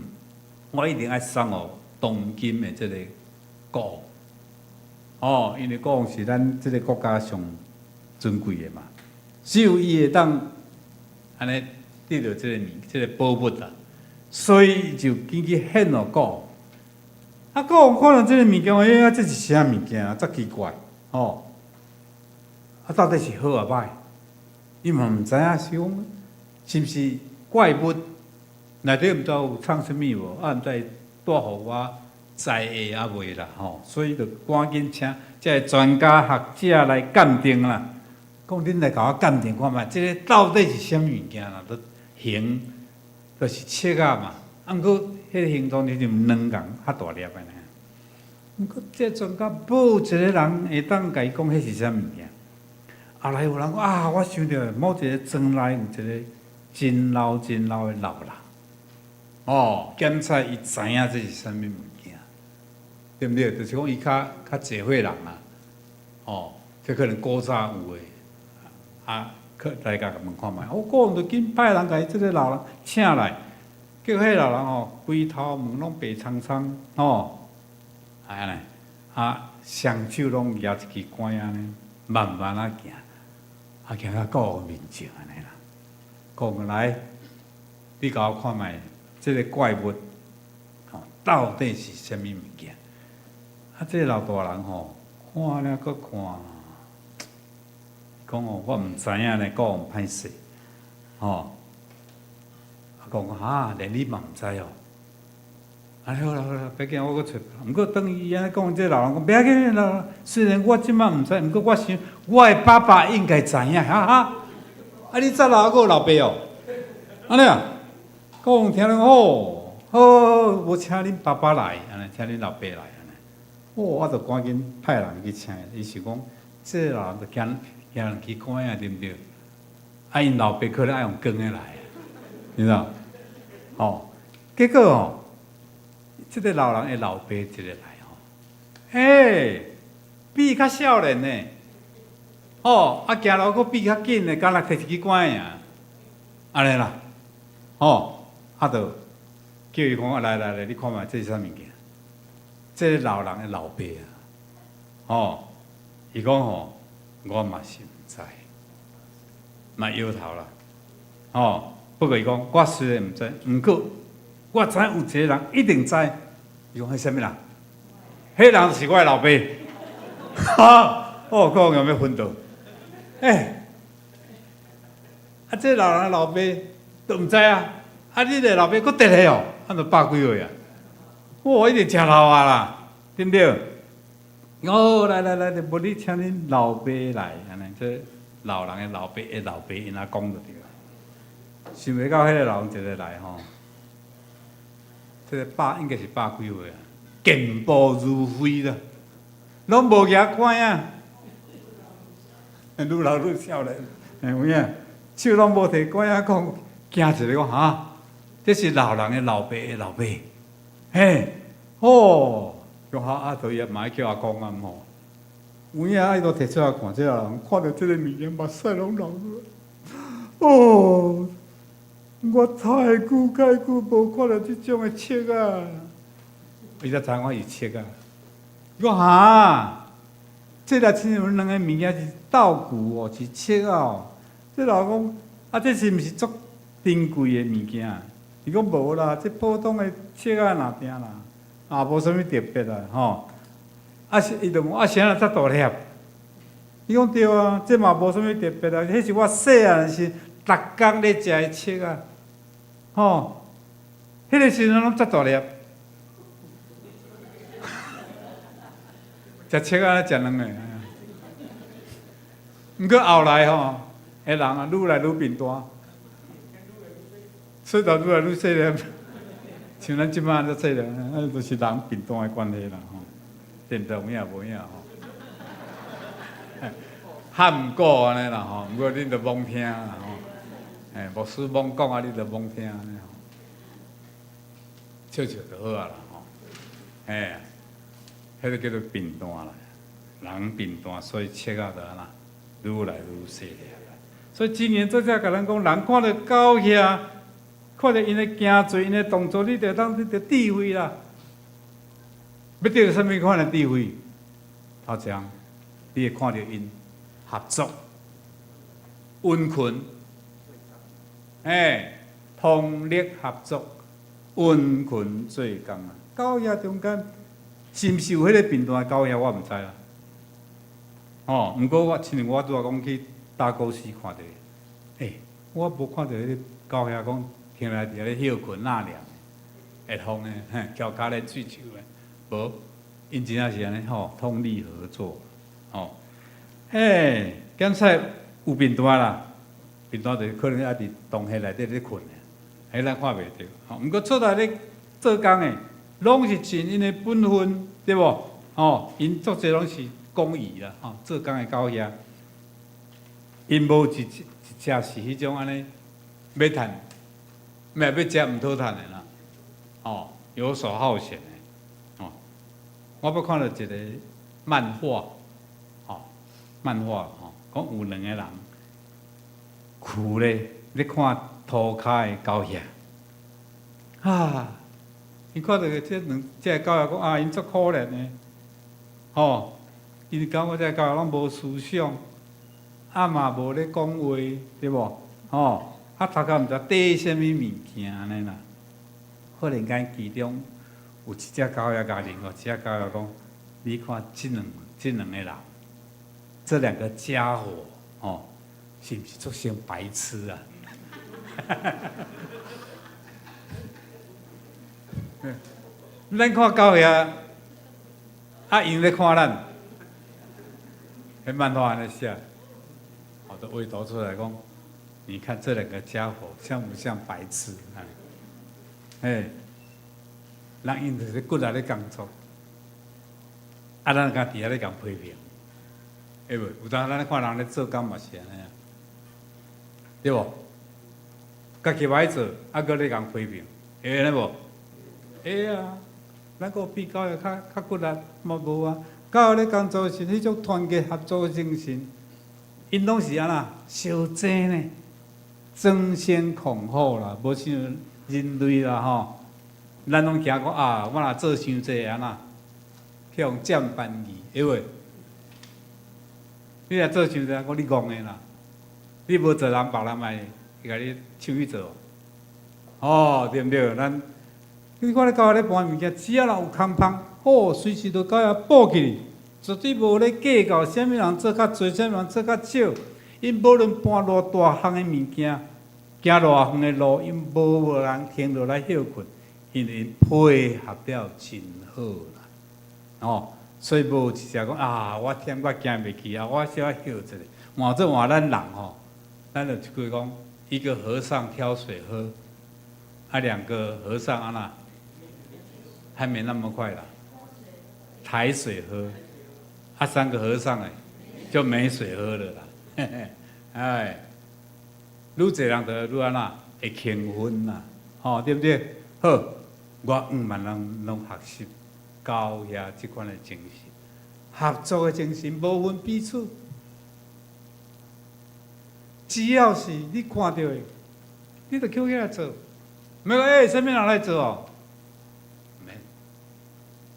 我一定愛送予當今的這個國王，哦，因為國王是咱這个國家上尊貴的嘛，只有伊會當按呢得著這个物，這个寶物啊，所以就緊去獻予國王。啊，國王看著這个物件，欸，啊，這是啥物件啊？遮奇怪，吼！啊，到底是好抑歹？伊嘛毋知影，是講是毋是怪物？內底毋知有藏啥物無？啊，毋知會帶予我災禍抑未啦？吼！所以就趕緊請這个專家學者來鑑定啦。講恁來共我鑑定看覓，這个到底是啥物物件啦？都形就是粟仔嘛，啊，毋過彼个形狀就是卵仝較大粒的呢。毋過這專家無一個人會當共伊講彼是啥物件。後來有人講啊，我想著某一個莊內有一個真老真老的老人，哦，檢查伊知影這是啥物物件，對毋對？就是講伊較較濟歲人啊，哦，這可能古早有的，啊，去來共問看覓。我國王就緊派人共伊這个老人請來，叫彼个老人吼，規頭毛攏白蒼蒼，吼，按呢，啊，雙手攏舉一支拐按呢，慢慢仔行，啊，行到國王面前按呢啦。國王來，你共我看覓，這个怪物，吼，到底是啥物物件？啊，這个老大人吼，看了閣看，講哦，我毋知影呢，國王歹勢，吼。啊，講哈，連你嘛毋知哦。啊，好啦好啦，別緊，我閣揣。毋過當伊按呢講，這老人講，袂要緊啦。雖然我這擺毋知，毋過我想，我的爸爸應該知影，哈哈。啊，你遮老閣有老爸哦？按呢啊？國王聽了哦，好，無請恁爸爸來，按呢請恁老爸來，按呢。哦，我就趕緊派人去請伊。伊想講，這個老人就驚驚兩支拐仔，對毋對？啊，𪜶老爸可能愛用扛的來，你知影？吼，結果吼，這个老人的老爸一个來吼，欸，比伊較少年呢，吼，啊，行路閣比較緊的，敢若提一支拐爾，按呢啦，吼，啊，就叫伊講，來來來，你看覓這是啥物件？這个老人的老爸啊，吼，伊講吼，我嘛是毋知，嘛搖頭啦，吼，不過伊講，我雖然毋知，毋過我知影有一個人一定知。伊講彼啥物人？彼人是我的老爸。哈！哦，講有欲昏倒？欸，啊，這老人的老爸都毋知啊！啊，你的老爸閣佇咧哦，啊，都百幾歲啊！哇，一定誠老啊啦，對毋對？哦，來來來，無你請恁老爸來，按呢，這老人的老爸的老爸，𪜶仔講就對了。想袂到彼个老人一个來吼，這个百應該是百幾歲啊，健步如飛啦，攏無舉拐仔，愈老愈少年，有影？手攏無提拐仔，講驚一个講哈，這是老人的老爸的老爸，嘿，哦，講好啊，就伊嘛愛叫阿公啊吼，有影啊，伊都提出來看，這个人看著這个物件，目屎攏流落來，哦。我太久太久無看著這種的粟仔，伊才知影講是粟仔。伊講哈，這若親像兩个物件是道具哦，是粟仔哦。這老講啊，這是毋是足珍貴的物件？伊講無啦，這普通的粟仔爾定啦，啊，無啥物特別啦，吼。啊是，伊就問啊，啥人遮大粒？伊講對啊，這嘛無啥物特別啊，彼是我細漢時逐工咧食的粟仔。吼，彼个時陣攏遮大粒，食粟仔食兩个。毋過後來吼，彼人啊，愈來愈貧惰，所以就愈來愈細粒。像咱這擺遮細粒，啊，就是人貧惰的關係啦，吼。對毋對？有影無影吼？漢語按呢啦吼，毋過恁著罔聽啦吼。欸，牧師罔講啊，你著罔聽按呢吼。笑笑就好啊啦吼。嘿，彼个叫做貧惰啦，人貧惰，所以粟仔就按怎，愈來愈細粒。所以箴言作者共咱講，人看著狗遐，看著𪜶的行做、𪜶的動作，你就當得著智慧啦。欲得著啥物款的智慧？頭一項，你會看著𪜶合作、殷勤，欸，通力合作、殷勤做工啊！狗仔中間是毋是有彼个貧惰的狗仔，我毋知啦。哦，毋過我親像我拄仔講去大高寺看著，欸，我無看著彼个狗仔講停來佇遐咧歇睏納涼的，會風的，嘿，翹跤咧喙鬚的，無，𪜶真正是按呢吼，通力合作，吼，欸，檢測有貧惰啦，貧惰就可能猶佇洞穴內底咧睏的，彼咱看袂著，吼，毋過出來咧做工的，攏是盡𪜶的本分，對無？吼，𪜶足濟攏是講義啦，吼，做工的狗仔，𪜶無一一隻是彼種按呢欲趁，欲欲食毋討趁的啦，哦，遊手好閒的，哦，我捌看著一個漫畫，吼，漫畫吼，講有兩個人，跍咧咧看塗跤的狗仔，啊，伊看著這兩這个狗仔講啊，𪜶足可憐的，吼，𪜶感覺這个狗仔攏無思想，啊嘛無咧講話，對無？吼，啊頭殼毋知綴啥物物件按呢啦。忽然間其中有一隻狗仔共另外一隻狗仔講：你看這兩個人，這兩個傢伙，吼，是毋是足像白痴啊？咱看狗仔，啊，𪜶咧看咱，彼漫畫按呢寫，好的畫圖出來講，你看這兩個傢伙像不像白痴？哎，人𪜶就是骨力咧工作，啊，咱敢佇遐咧共批評，會無？有當咱看人咧做工嘛是按呢啊，對無？家己歹做，啊，閣咧共批評，會按呢無？會啊，咱閣比狗仔較較骨力嘛無啊？狗仔咧工作是彼種團結合作的精神，𪜶攏是按怎相爭呢？爭先恐後啦，無像人類啦吼，咱攏驚講啊，我若做傷濟按怎，去予佔便宜，會無？你若做傷濟，講你戇的啦，你無做人，別人嘛會共你搶去做。哦，對毋對？咱你看咧狗仔咧搬物件，只要若有空芳，哦，隨時都狗仔補起去，絕對無咧計較啥物人做較濟，啥物人做較少。𪜶無論搬偌大項的物件，行偌遠的路，𪜶無人停落來歇睏，因為𪜶配合了真好啦。哦，所以無一隻講啊，我忝我行袂去啊，我小可歇一下。換做換咱人吼，咱就一句講，一個和尚挑水喝，啊，兩個和尚按怎，還沒那麼快啦，抬水喝，啊，三個和尚欸，就沒水喝了啦。哎，愈濟人就愈按怎會興奮啦，吼，對毋對？好，我毋萬人攏學習狗仔這款的精神，合作的精神，無分彼此。只要是你看著的，你就抾起來做。毋講欸，啥物人來做哦？免，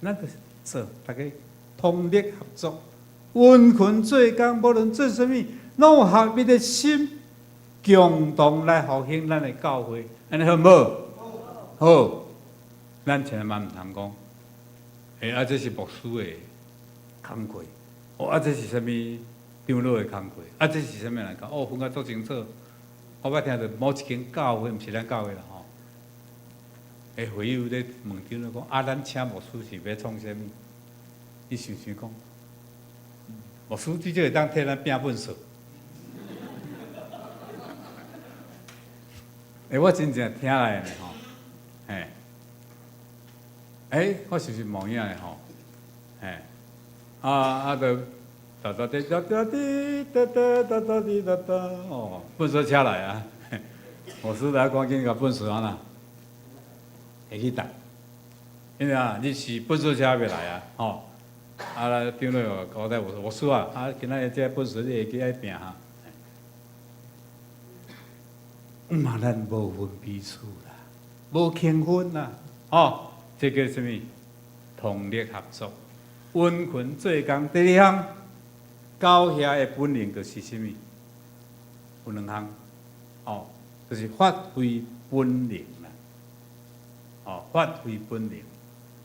咱就是做，大家通力合作，殷勤做工，無論做啥物，攏有合一的心，共同來復興咱的教會，按呢好毋好？好，咱千萬毋通講，欸，啊，這是牧師的工課，哦，啊，這是啥物長老的工課，啊，這是啥物人講？哦，分甲足清楚。我捌聽著某一間教會，毋是咱教會啦吼。欸，會友咧問長老講，啊，咱請牧師是欲創啥物？伊想想講，牧師至少會當替咱摒糞掃。欸，我真正聽來的吼，嘿，欸，我是毋是無影的吼？嘿，啊啊，就噠噠滴噠噠滴噠噠噠噠滴噠噠，哦，糞掃車來啊！牧師來趕緊共糞掃按怎？下去沓，因為啊，你是糞掃車欲來啊，吼！啊，長老有交代我說，牧師啊，啊，今仔日這糞掃你會記愛摒哈。嘛，咱無分彼此啦，無輕分啦，吼，這叫啥物？通力合作，殷勤做工。第二項，狗額的本領就是啥物？有兩項，哦，就是發揮本能啦。哦，發揮本能，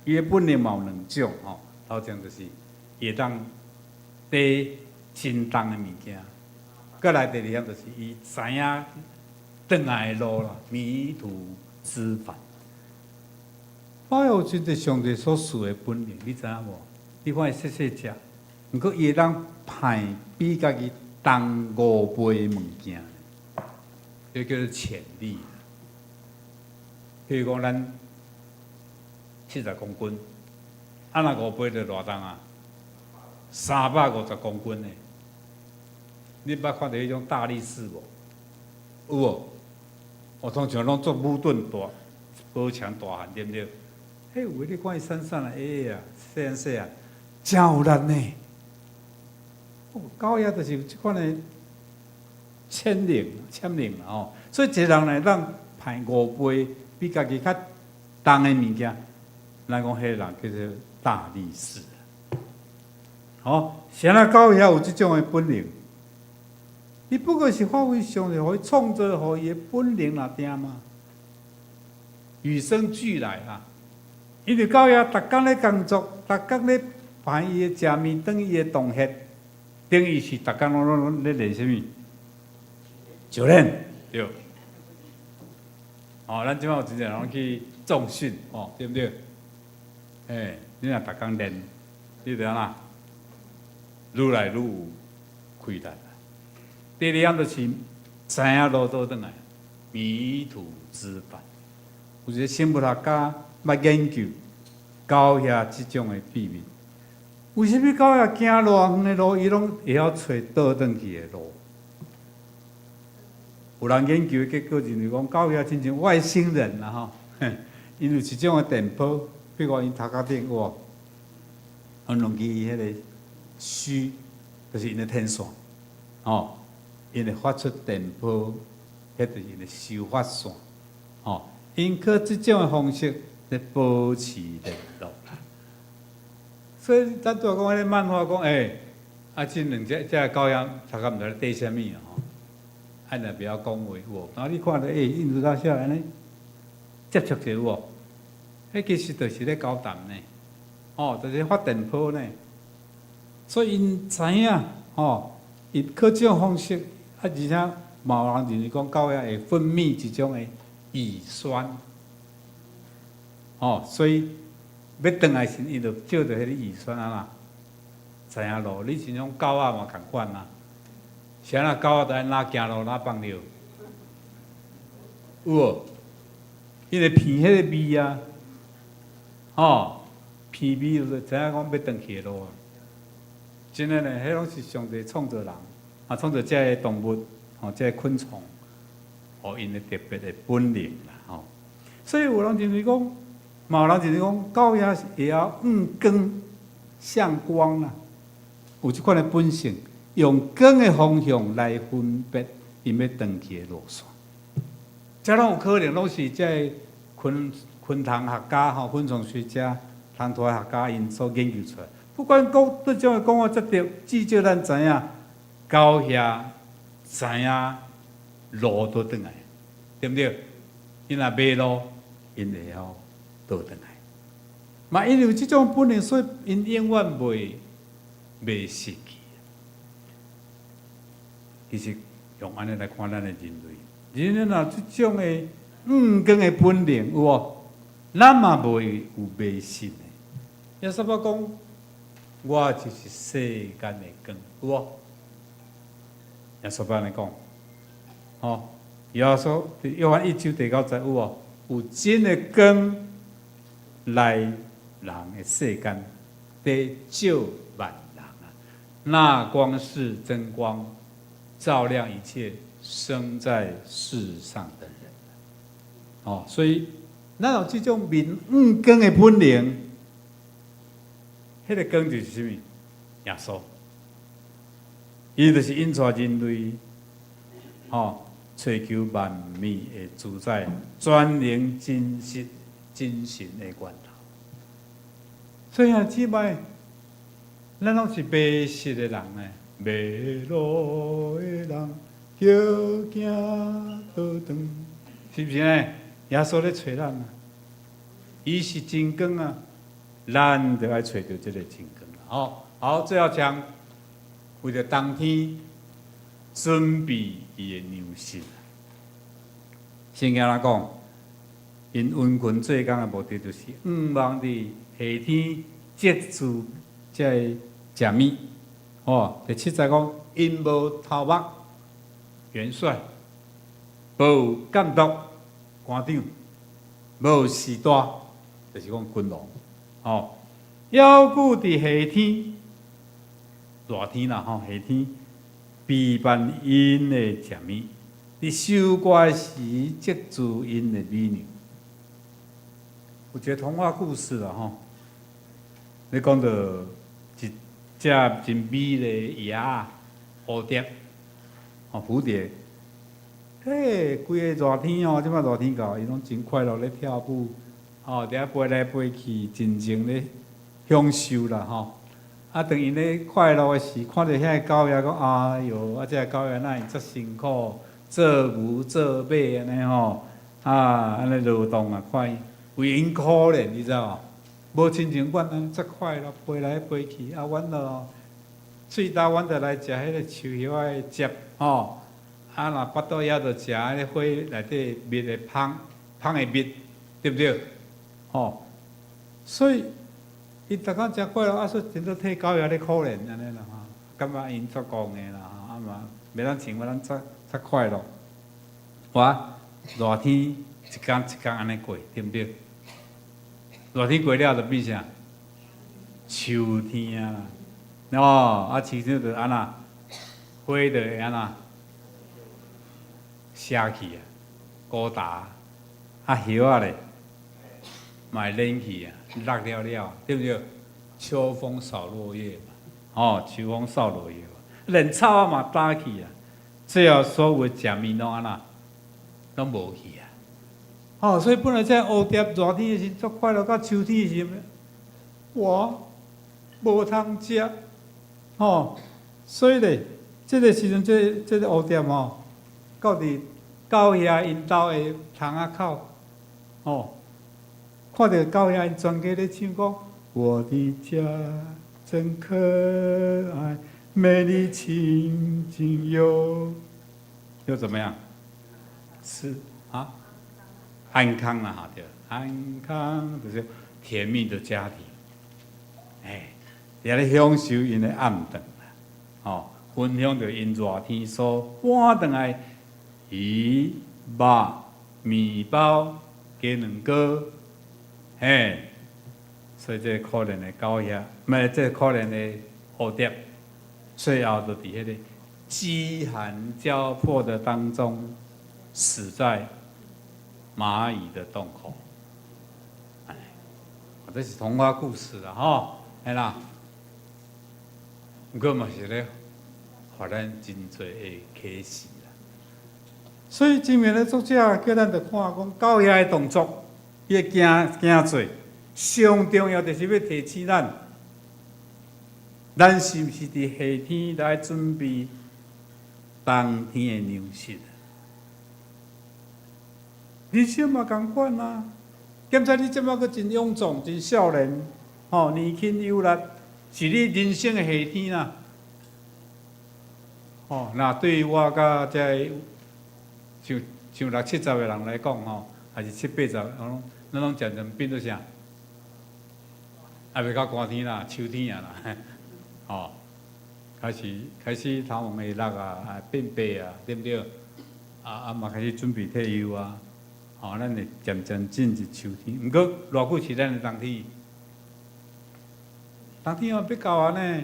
伊的本能嘛有兩種，吼，頭前就是會當提真重的物件，閣來第二項就是伊知影轉來的路啦，迷途知返。狗有真濟上帝所賜的本領，你知影無？你看伊細細隻，毋過伊會當攀比家己重五倍的物件，這叫做潛力。譬如講，咱70公斤，啊若五倍就偌重啊？350公斤呢。你捌看著彼種大力士無？有無？我通常攏做武頓大，寶強大漢，對毋對？彼有的你看伊瘦瘦啊，矮矮啊，細漢細漢，誠有力呢。哦，狗額就是有這款的潛能、潛能啦吼。所以一個人來當攀五倍比家己較重的物件，咱講彼個人叫做大力士。吼，啥人狗額有這種的本領？伊不過是發揮上帝予伊創造予伊的本能爾爾嘛，與生俱來啦。因為狗額逐工咧工作，逐工咧攀伊的食物，轉伊的洞穴，等於是逐工攏攏咧練啥物？教練對。哦，咱這擺有真濟人去重訓，哦，對毋對？欸，你若逐工練，你就按怎？愈來愈有氣力。第二項就是知影路倒轉來，迷途知返。有一個生物學家捌研究狗額這種的秘密。為啥物狗額行偌遠的路，伊攏會曉揣倒轉去的路？有人研究的結果認為講，狗額親像外星人啦吼，𪜶有一種的電波，比如講𪜶頭殼頂有無？很容易彼個鬚，就是𪜶的天線，吼，𪜶會發出電波，彼就是𪜶的收發線，吼，𪜶靠這種的方式來保持聯絡啦。所以咱拄仔講彼個漫畫講，欸，啊，這兩隻這個狗仔頭殼毋知咧綴啥物啊吼，啊若袂曉講話有無？然後你看著欸，𪜶有當時按呢接觸者有無？彼其實就是咧交談呢，吼，就是發電波呢。所以𪜶知影，吼，伊靠這種方式，啊，而且嘛有人認為講狗額會分泌一種的蟻酸，吼，所以欲轉來時，伊就照著彼個蟻酸按怎，知影路。你親像狗仔嘛仝款啊，啥人狗仔都愛哪行路哪放尿，有無？伊會鼻彼個味啊，吼，鼻味就知影講欲轉去的路啊。真的呢，彼攏是上帝創造人，啊，創造這个動物，吼，這个昆蟲，予𪜶的特別的本領啦，吼。所以有人認為講，嘛有人認為講，狗額會曉向光、向光啦，有這款的本性，用光的方向來分別𪜶欲轉去的路線。這攏有可能，攏是這个昆蟲學家吼，昆蟲學家、蟲兔學家𪜶所研究出來。不管講佗種的講法才對，至少咱知影，狗額知影路佗轉來，對毋對？𪜶若迷路，𪜶會曉倒轉來。嘛，因為有這種本領，所以𪜶永遠袂迷失去。其實用按呢來看咱的人類，人類若這種的向光的本領有無？咱嘛袂有迷失的。耶穌捌講，我就是世間的光，有無？耶穌捌按呢講，吼，耶穌佇約翰一章第九節有無？有真的光來人的世間，佇照萬人啊！那光是真光，照亮一切生在世上的人。哦，所以咱有這種面向光的本領，彼個光就是啥物？耶穌，伊就是引帶人類，吼，揣求萬物的主宰，全能真實真神的源頭。所以兄姊妹，咱攏是迷失的人呢，迷路的人，著行倒轉，是毋是呢？耶穌咧揣咱啊，伊是真光啊，咱就愛揣著這个真光。好，好，最後將為著冬天準備伊的糧食。聖經來講，𪜶殷勤做工的目的，就是向望佇夏天積聚這个食物。哦，第七節講，𪜶無頭目元帥，無監督官長，無序大，就是講君王。哦，猶久佇夏天，熱天啦吼，夏天備辦𪜶的食物，佇收割時積聚𪜶的米糧。有一個童話故事啦吼，咧講著一隻真美麗的蛾仔蝴蝶，哦蝴蝶，嘿，規个熱天哦，這擺熱天到，伊攏真快樂咧跳舞，吼，佇遐飛來飛去，盡情咧享受啦吼。啊，當𪜶咧快樂的時，看著遐个狗仔講：哎喲，啊，這个狗仔哪會遮辛苦，做牛做馬按呢吼，啊，按呢勞動啊，看伊為𪜶可憐，你知無？無親像阮按呢遮快樂，飛來飛去，啊，阮囉喙焦，阮就來食彼个樹葉仔的汁，吼。啊，若腹肚枵就食彼个花內底蜜的芳，芳的蜜，對毋對？吼，所以伊逐工誠快樂，啊，所以真做替狗仔咧可憐按呢啦吼，感覺𪜶足戇的啦吼，啊嘛袂當像阮遮遮快樂。哇，熱天一工一工按呢過，對毋對？熱天過了就變啥？秋天啊，哦，啊秋天就按怎？花就會按怎？謝去啊，孤焦，啊葉仔咧，嘛會軟去啊，落了了，對毋對？秋風掃落葉嘛，哦，秋風掃落葉，連草仔嘛焦去啊，最後所有的食物攏按怎？攏無去啊！哦，所以本來這蝴蝶熱天的時足快樂，到秋天的時，哇，無通食，吼！所以咧，這个時陣，這個蝴蝶吼，到佇狗兄𪜶兜的窗仔口，吼，看著狗兄𪜶全家咧唱講：我的家真可愛，美麗清靜又又怎麼樣？是啊，安康啊，哈對，安康就是甜蜜的家庭，哎，佇遐咧享受𪜶的暗頓，吼，分享著𪜶熱天所搬轉來魚、肉、麵包、雞卵糕，嘿，所以這個可憐的狗兄，毋是這個可憐的蝴蝶，最後就佇彼個飢寒交迫的當中，死在螞蟻的洞口。哎，這是童話故事啦，吼，係啦。毋過嘛是咧，予咱真濟的啟示啦。所以前面的作者叫咱著看講，狗兄的動作，伊的行行做，上重要就是欲提醒咱，咱是毋是佇夏天來準備冬天的糧食？人生嘛仝款啊，檢查你這擺閣真勇壯、真少年，吼，年輕有力，是你人生的夏天啦。吼，若對我佮這个像像六七十的人來講吼，還是七八十，我攏咱攏漸漸變做啥？還袂到寒天啦，秋天啊啦，吼，開始開始頭毛會落啊，啊變白啊，對毋對？啊啊嘛開始準備退休啊，吼，咱會漸漸進入秋天。毋過偌久是咱的冬天？冬天嘛欲到啊呢。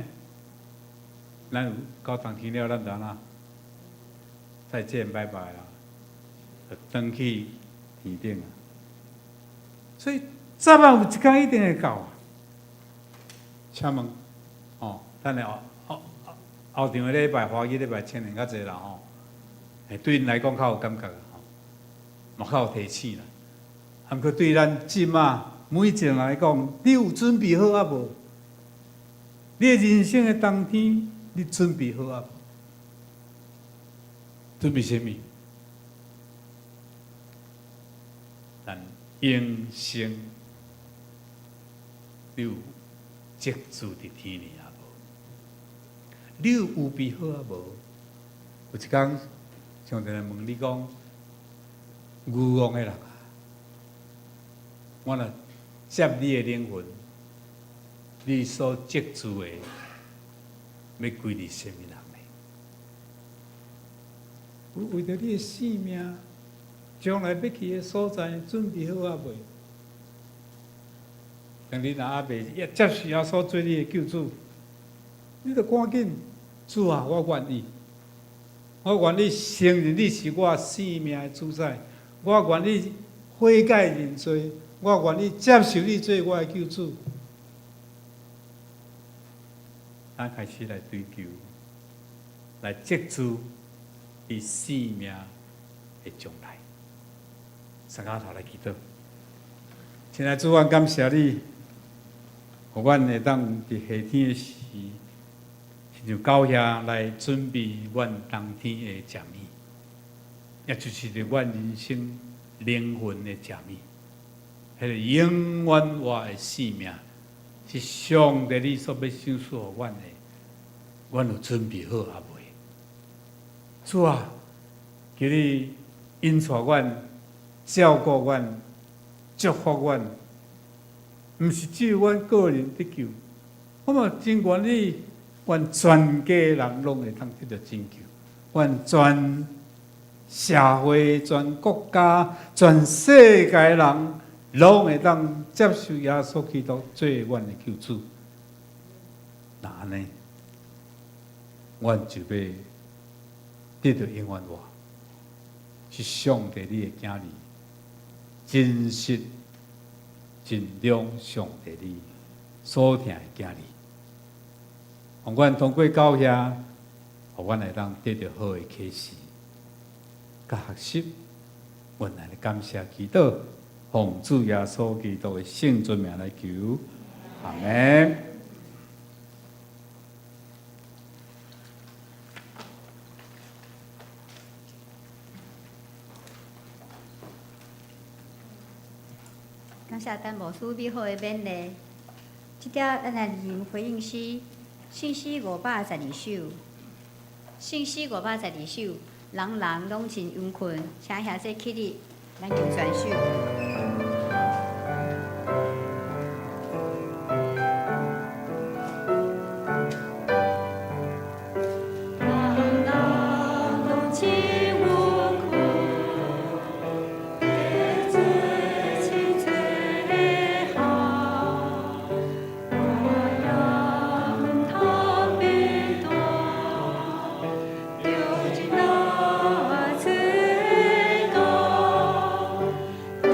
咱有到冬天了，咱就按怎？再見，拜拜啦，就轉去天頂啊。所以早晚有一工一定會到啊。請問，吼，等下後後後場的禮拜，華語禮拜青年較濟啦吼，會對𪜶來講較有感覺吼，嘛較有提醒啦。啊，毋過對咱這馬每一个人來講，你有準備好啊無？你的人生的當天，你準備好啊無？準備啥物？咱永生，你有積聚佇天裡啊無？你有預備好啊無？有一工，上帝來問你講，愚妄的人啊，我若接你的靈魂，你所積聚的，欲歸佇啥物人呢？為著你的性命，將來欲去的所在，準備好啊未？當你若猶未接受耶穌做你的救主，你著趕緊，主啊，我願意，我願意承認你是我生命的主宰，我願意悔改認罪，我願意接受你做我的救主。咱開始來追求，來積聚佇生命的將來。三跤頭來祈禱，親愛的主，阮感謝你，予阮會當佇夏天的時，親像狗遐來準備阮冬天的食物，也就是佇阮人生靈魂的食物，彼个永遠活的生命，是上帝你所欲賞賜予阮的，阮有準備好啊未？主啊，求你引帶阮、照顧阮、祝福阮，毋是只有阮個人得救，我嘛真願意，願全家人攏會當得著拯救，願全社會、全國家、全世界人攏會當接受耶穌基督做阮的救主。若按呢，阮就欲得著永遠活，是上帝你的囝兒，真實、真良上帝你所疼的囝兒。予阮通過教遐，予阮會當得著好的啟示，佮學習，阮來感謝祈禱，奉主耶穌基督的聖尊名來求，阿們。感謝陳牧師美好的勉勵。這條咱來念回應詩，聖詩512首，聖詩512首，人人攏真憂困，請兄弟起立，咱求傳授。人人攏真憂困，得罪真濟項，我也毋通變大，著一哪做到，得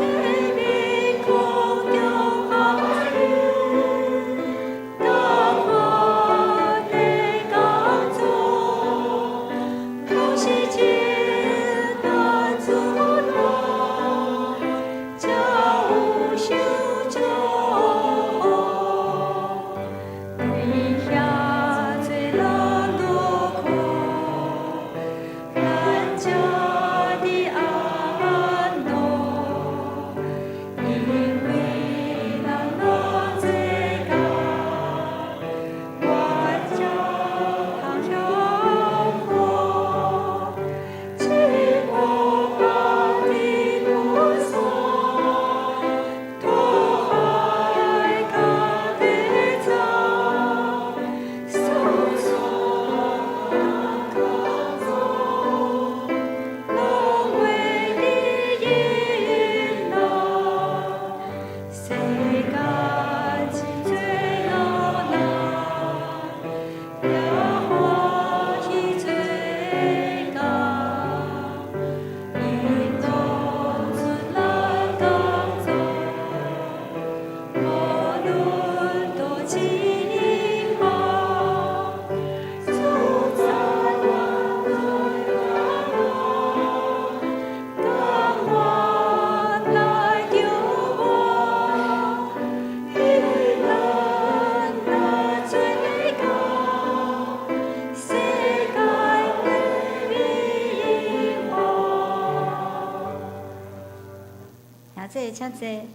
請坐。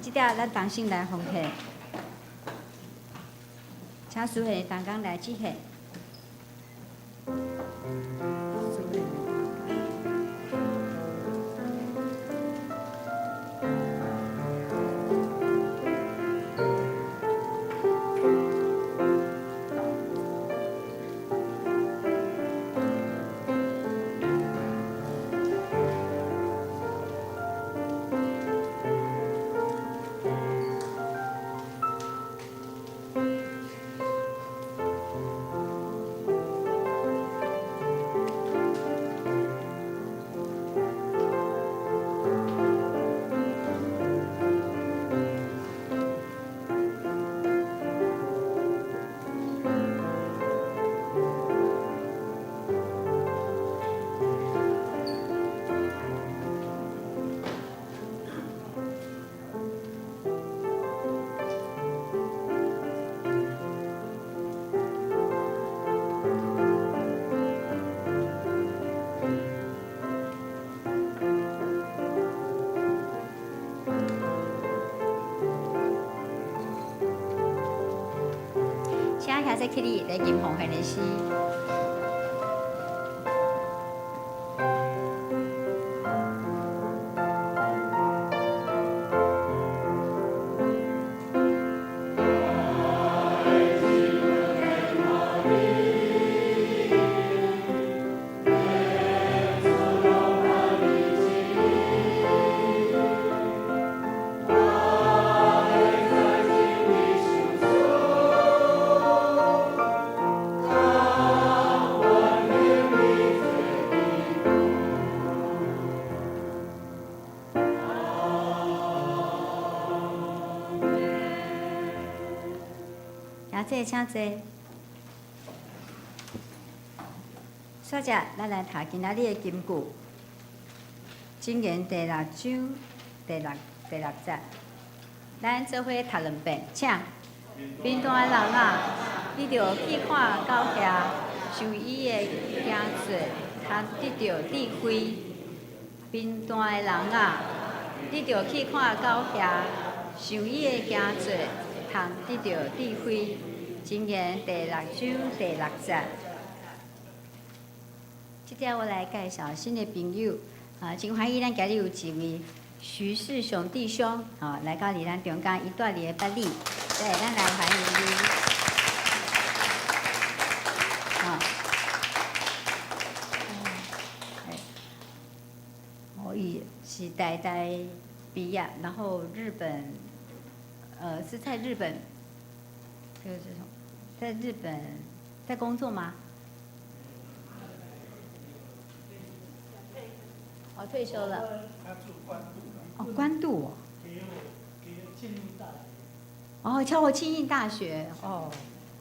這下咱同心來奉獻，請司獻的同工來致獻。請兄弟起立來吟奉獻的詩。兄弟，請坐。煞者，咱來讀今仔日的金句，箴言第六章第六節。咱做伙讀兩遍，請。貧惰的人啊，你著去看到遐，想伊的行做，通得著智慧。貧惰的人啊，你著去看到遐，想伊的行做，通得著智慧。箴言第六章第六節。這下我來介紹新的朋友，啊，真歡喜咱今日有一位徐世雄弟兄，啊，來到佇咱中間，伊住佇个八里，對，咱來歡迎伊。啊，我伊是台大畢業，然後日本，是在日本，這個是什麼？在日本在工作嗎？哦，退休了。哦，關渡哦。哦，敲我慶應大學哦，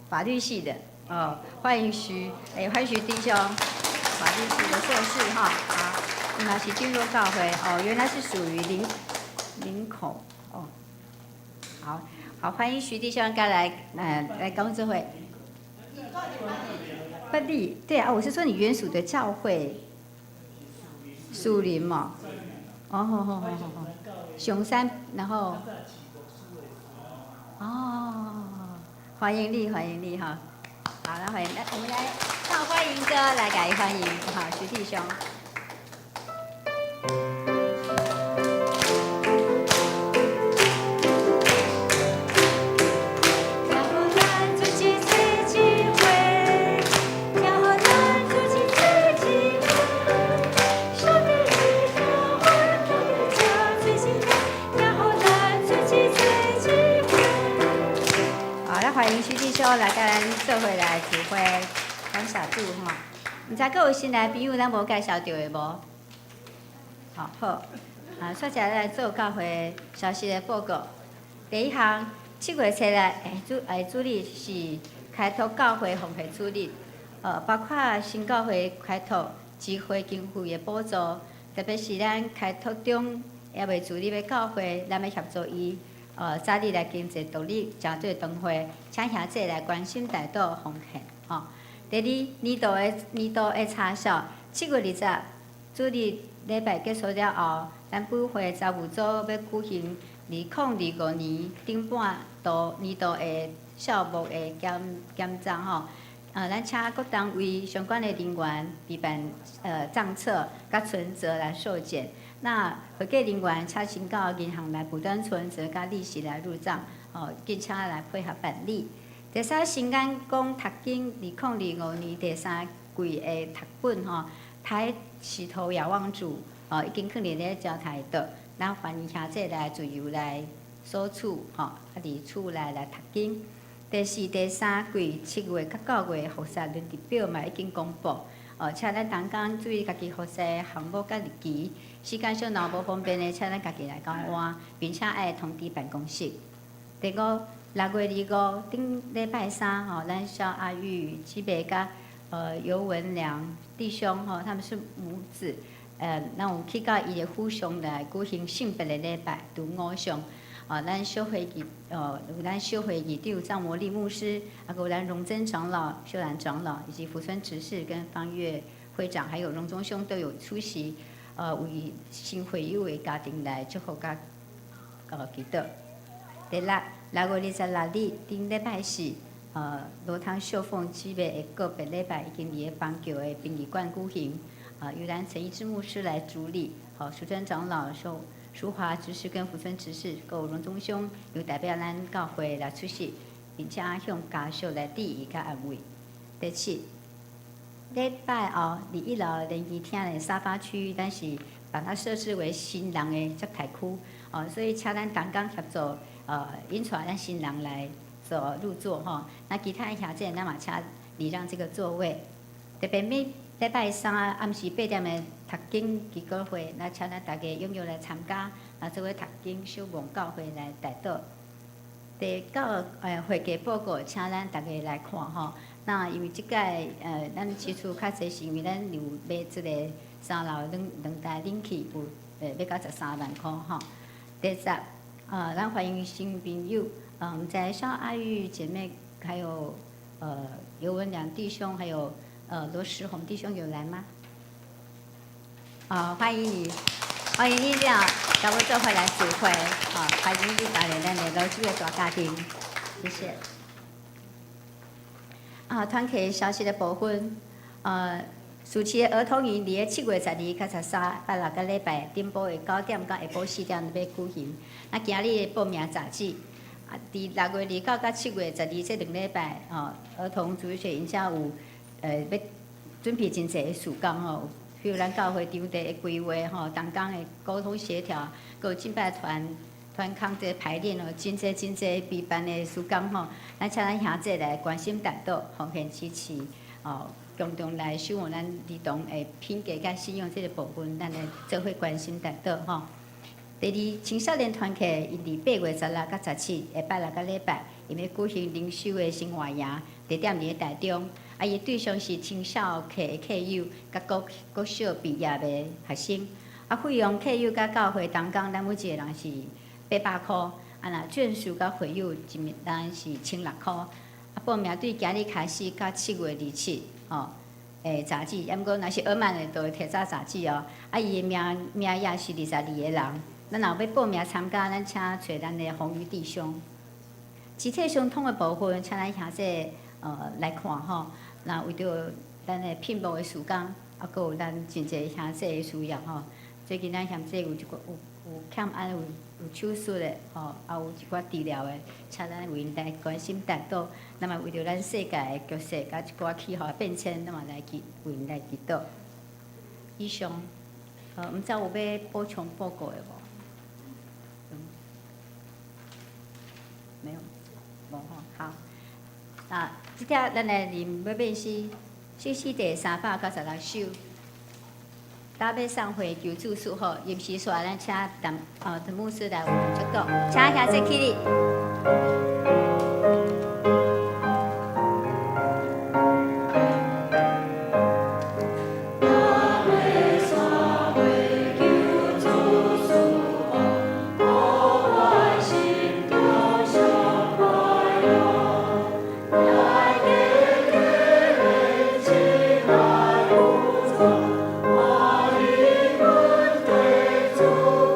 法律系的哦，歡迎徐，哎，歡迎徐弟兄，法律系的碩士哈，好，那是進入教會哦，原來是屬於林口哦，好好歡迎徐弟兄過來，來講這會。八里，對啊，我是說你原屬的教會，樹林嘛，哦，好好好好好，熊山，然後，哦，歡迎你，歡迎你哈，好，來歡迎，來我們來唱歡迎歌來給歡迎，好，徐弟兄。來共咱做伙來指揮，感謝主吼。毋知閣有新來朋友，咱無介紹著的無？好，好。啊，煞者來做教會消息的報告。第一項，7月初來，主日是開拓教會奉獻主日，包括新教會開拓集會經費的補助，特別是咱開拓中猶未自立的教會，咱欲協助伊。早日來經濟獨立，成做堂會，請兄弟來關心代禱奉獻。吼，第二，年度的查數，7月20主日禮拜結束了後，咱本會雜務組欲舉行2025年頂半度年度的孝墓的檢檢葬吼。咱請各單位相關的人員備辦帳冊佮存摺來受檢。那會計人員請先到銀行來補單存摺佮利息來入帳，哦，敬請來配合辦理。第三，新眼光讀經2025年第三季的讀本吼，抬起頭仰望主，哦，已經囥佇咧招台桌，咱歡迎兄弟來自由來索取，吼，啊，佇厝內來讀經。第四、第三季7月佮9月服侍輪值表嘛已經公布，哦，請咱同工注意家己服侍項目佮日期，時間上若無方便的，請咱家己來交換，並且愛通知辦公室。第五，6月25頂禮拜三吼，咱蕭阿玉姊妹佮尤文良弟兄吼，他們是母子，咱有去到伊的府上來舉行聖別的禮拜，拄午上。哦，咱小會議，有咱小會議長張魔力牧師，啊，閣有咱榮珍長老、秀蘭長老，以及福村執事跟方月會長，還有榮忠兄都有出席，為新會友的家庭來祝福佮祈禱。第六，6月26日頂禮拜四，羅湯秀鳳姊妹的告別禮拜已經佇咧邦橋的殯儀館舉行，由咱陳一之牧師來主禮，好，淑珍長老受。淑華執事跟福村執事，閣有榮忠兄有代表咱教會來出席，並且向家屬來致意佮安慰。第七，禮拜後佇一樓聯誼廳的沙發區，咱是把它設置為新人的接待區，哦，所以請咱同工協助，引帶咱新人來做入座吼。那其他的兄弟，咱嘛請禮讓這個座位。特別每禮拜三暗時8點的讀經祈禱會，那請咱大家踴躍來參加，啊，做伙讀經守望教會來代禱。第九，會計報告，請咱大家來看吼。那因為這屆咱支出較濟，是因為咱有買這個三樓兩台冷氣，有買到13萬塊吼。第十，咱歡迎新朋友，毋知蕭阿玉姐妹，還有尤文良弟兄，還有羅時宏弟兄有來嗎？啊，歡迎你，歡迎你倆，共阮做伙來聚會，啊，歡迎你帶來咱的老主的大家庭，謝謝。啊，團契消息的部分，暑期的兒童營佇咧7月12佮13，拜六佮禮拜頂晡的9點到下晡4點欲舉行。那今日的報名截止，啊，佇6月29佮7月12這兩禮拜，吼，兒童主日學𪜶遮有欲準備真濟的事工吼，比如咱教會場地的規劃吼，同工的溝通協調，閣有敬拜團團康這排練哦，真濟真濟備辦的事工吼，咱請咱兄弟來關心代禱，奉獻支持，哦，共同來守護咱兒童的品格佮信仰這個部分，咱來做伙關心代禱吼。第二，青少年團契，𪜶佇8月16佮17，下拜六佮禮拜，𪜶欲舉行靈修的生活營，地點佇咧台中，啊，伊對象是青少客的客友，佮國國小畢業的學生，啊，費用客友佮教會同工，咱每一個人是800箍，啊，若眷屬佮會友一人是1600箍，啊，報名對今日開始到7月27，吼，截止，啊，毋過若是額滿的，就會提早截止哦。啊，伊的名額是22個人，咱若欲報名參加，咱請揣咱的洪宇弟兄。肢體相通的部分，請咱兄弟來看吼。那為著咱的聘牧的事工，啊，閣有咱真濟兄弟的需要吼。最近咱兄弟有一個有欠按有手術的吼，啊有一寡治療的，請咱為𪜶來關心代禱。那麼為著咱世界的局勢佮一寡氣候變遷，咱嘛來祈為𪜶來祈禱。以上，毋知有欲補充報告的無？沒有，無吼。好，啊，這帖咱來念欲變詩，詩詩第396首。大欲送會求主賜福，臨時煞咱請陳牧師來為阮祝禱，請兄弟起立。 大欲送會求主賜福，予我心中上快樂。來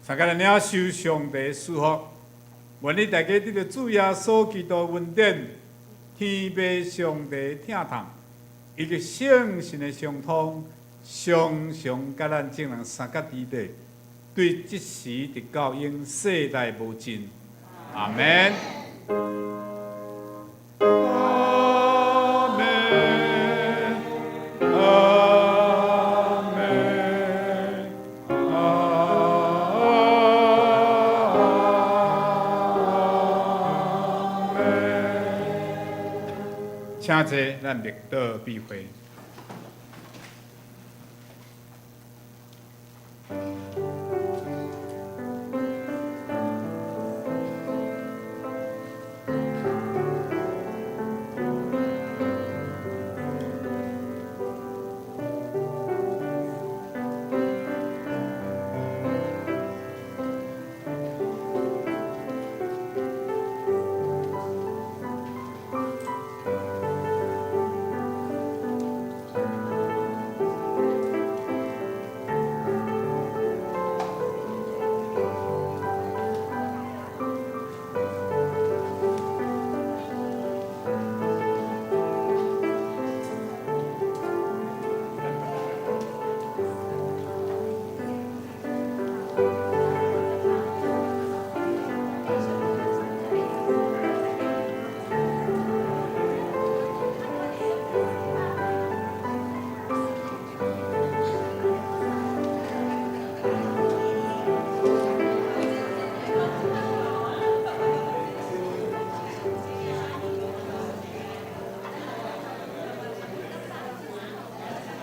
相共來領受上帝賜福，願意大家得著主耶穌基督恩典、天父上帝疼痛，以及聖神的相通，常常佮咱眾人相佮佇咧，對這時直到永世代無盡。阿門。阿門。阿門。阿門。請坐，咱默禱閉會。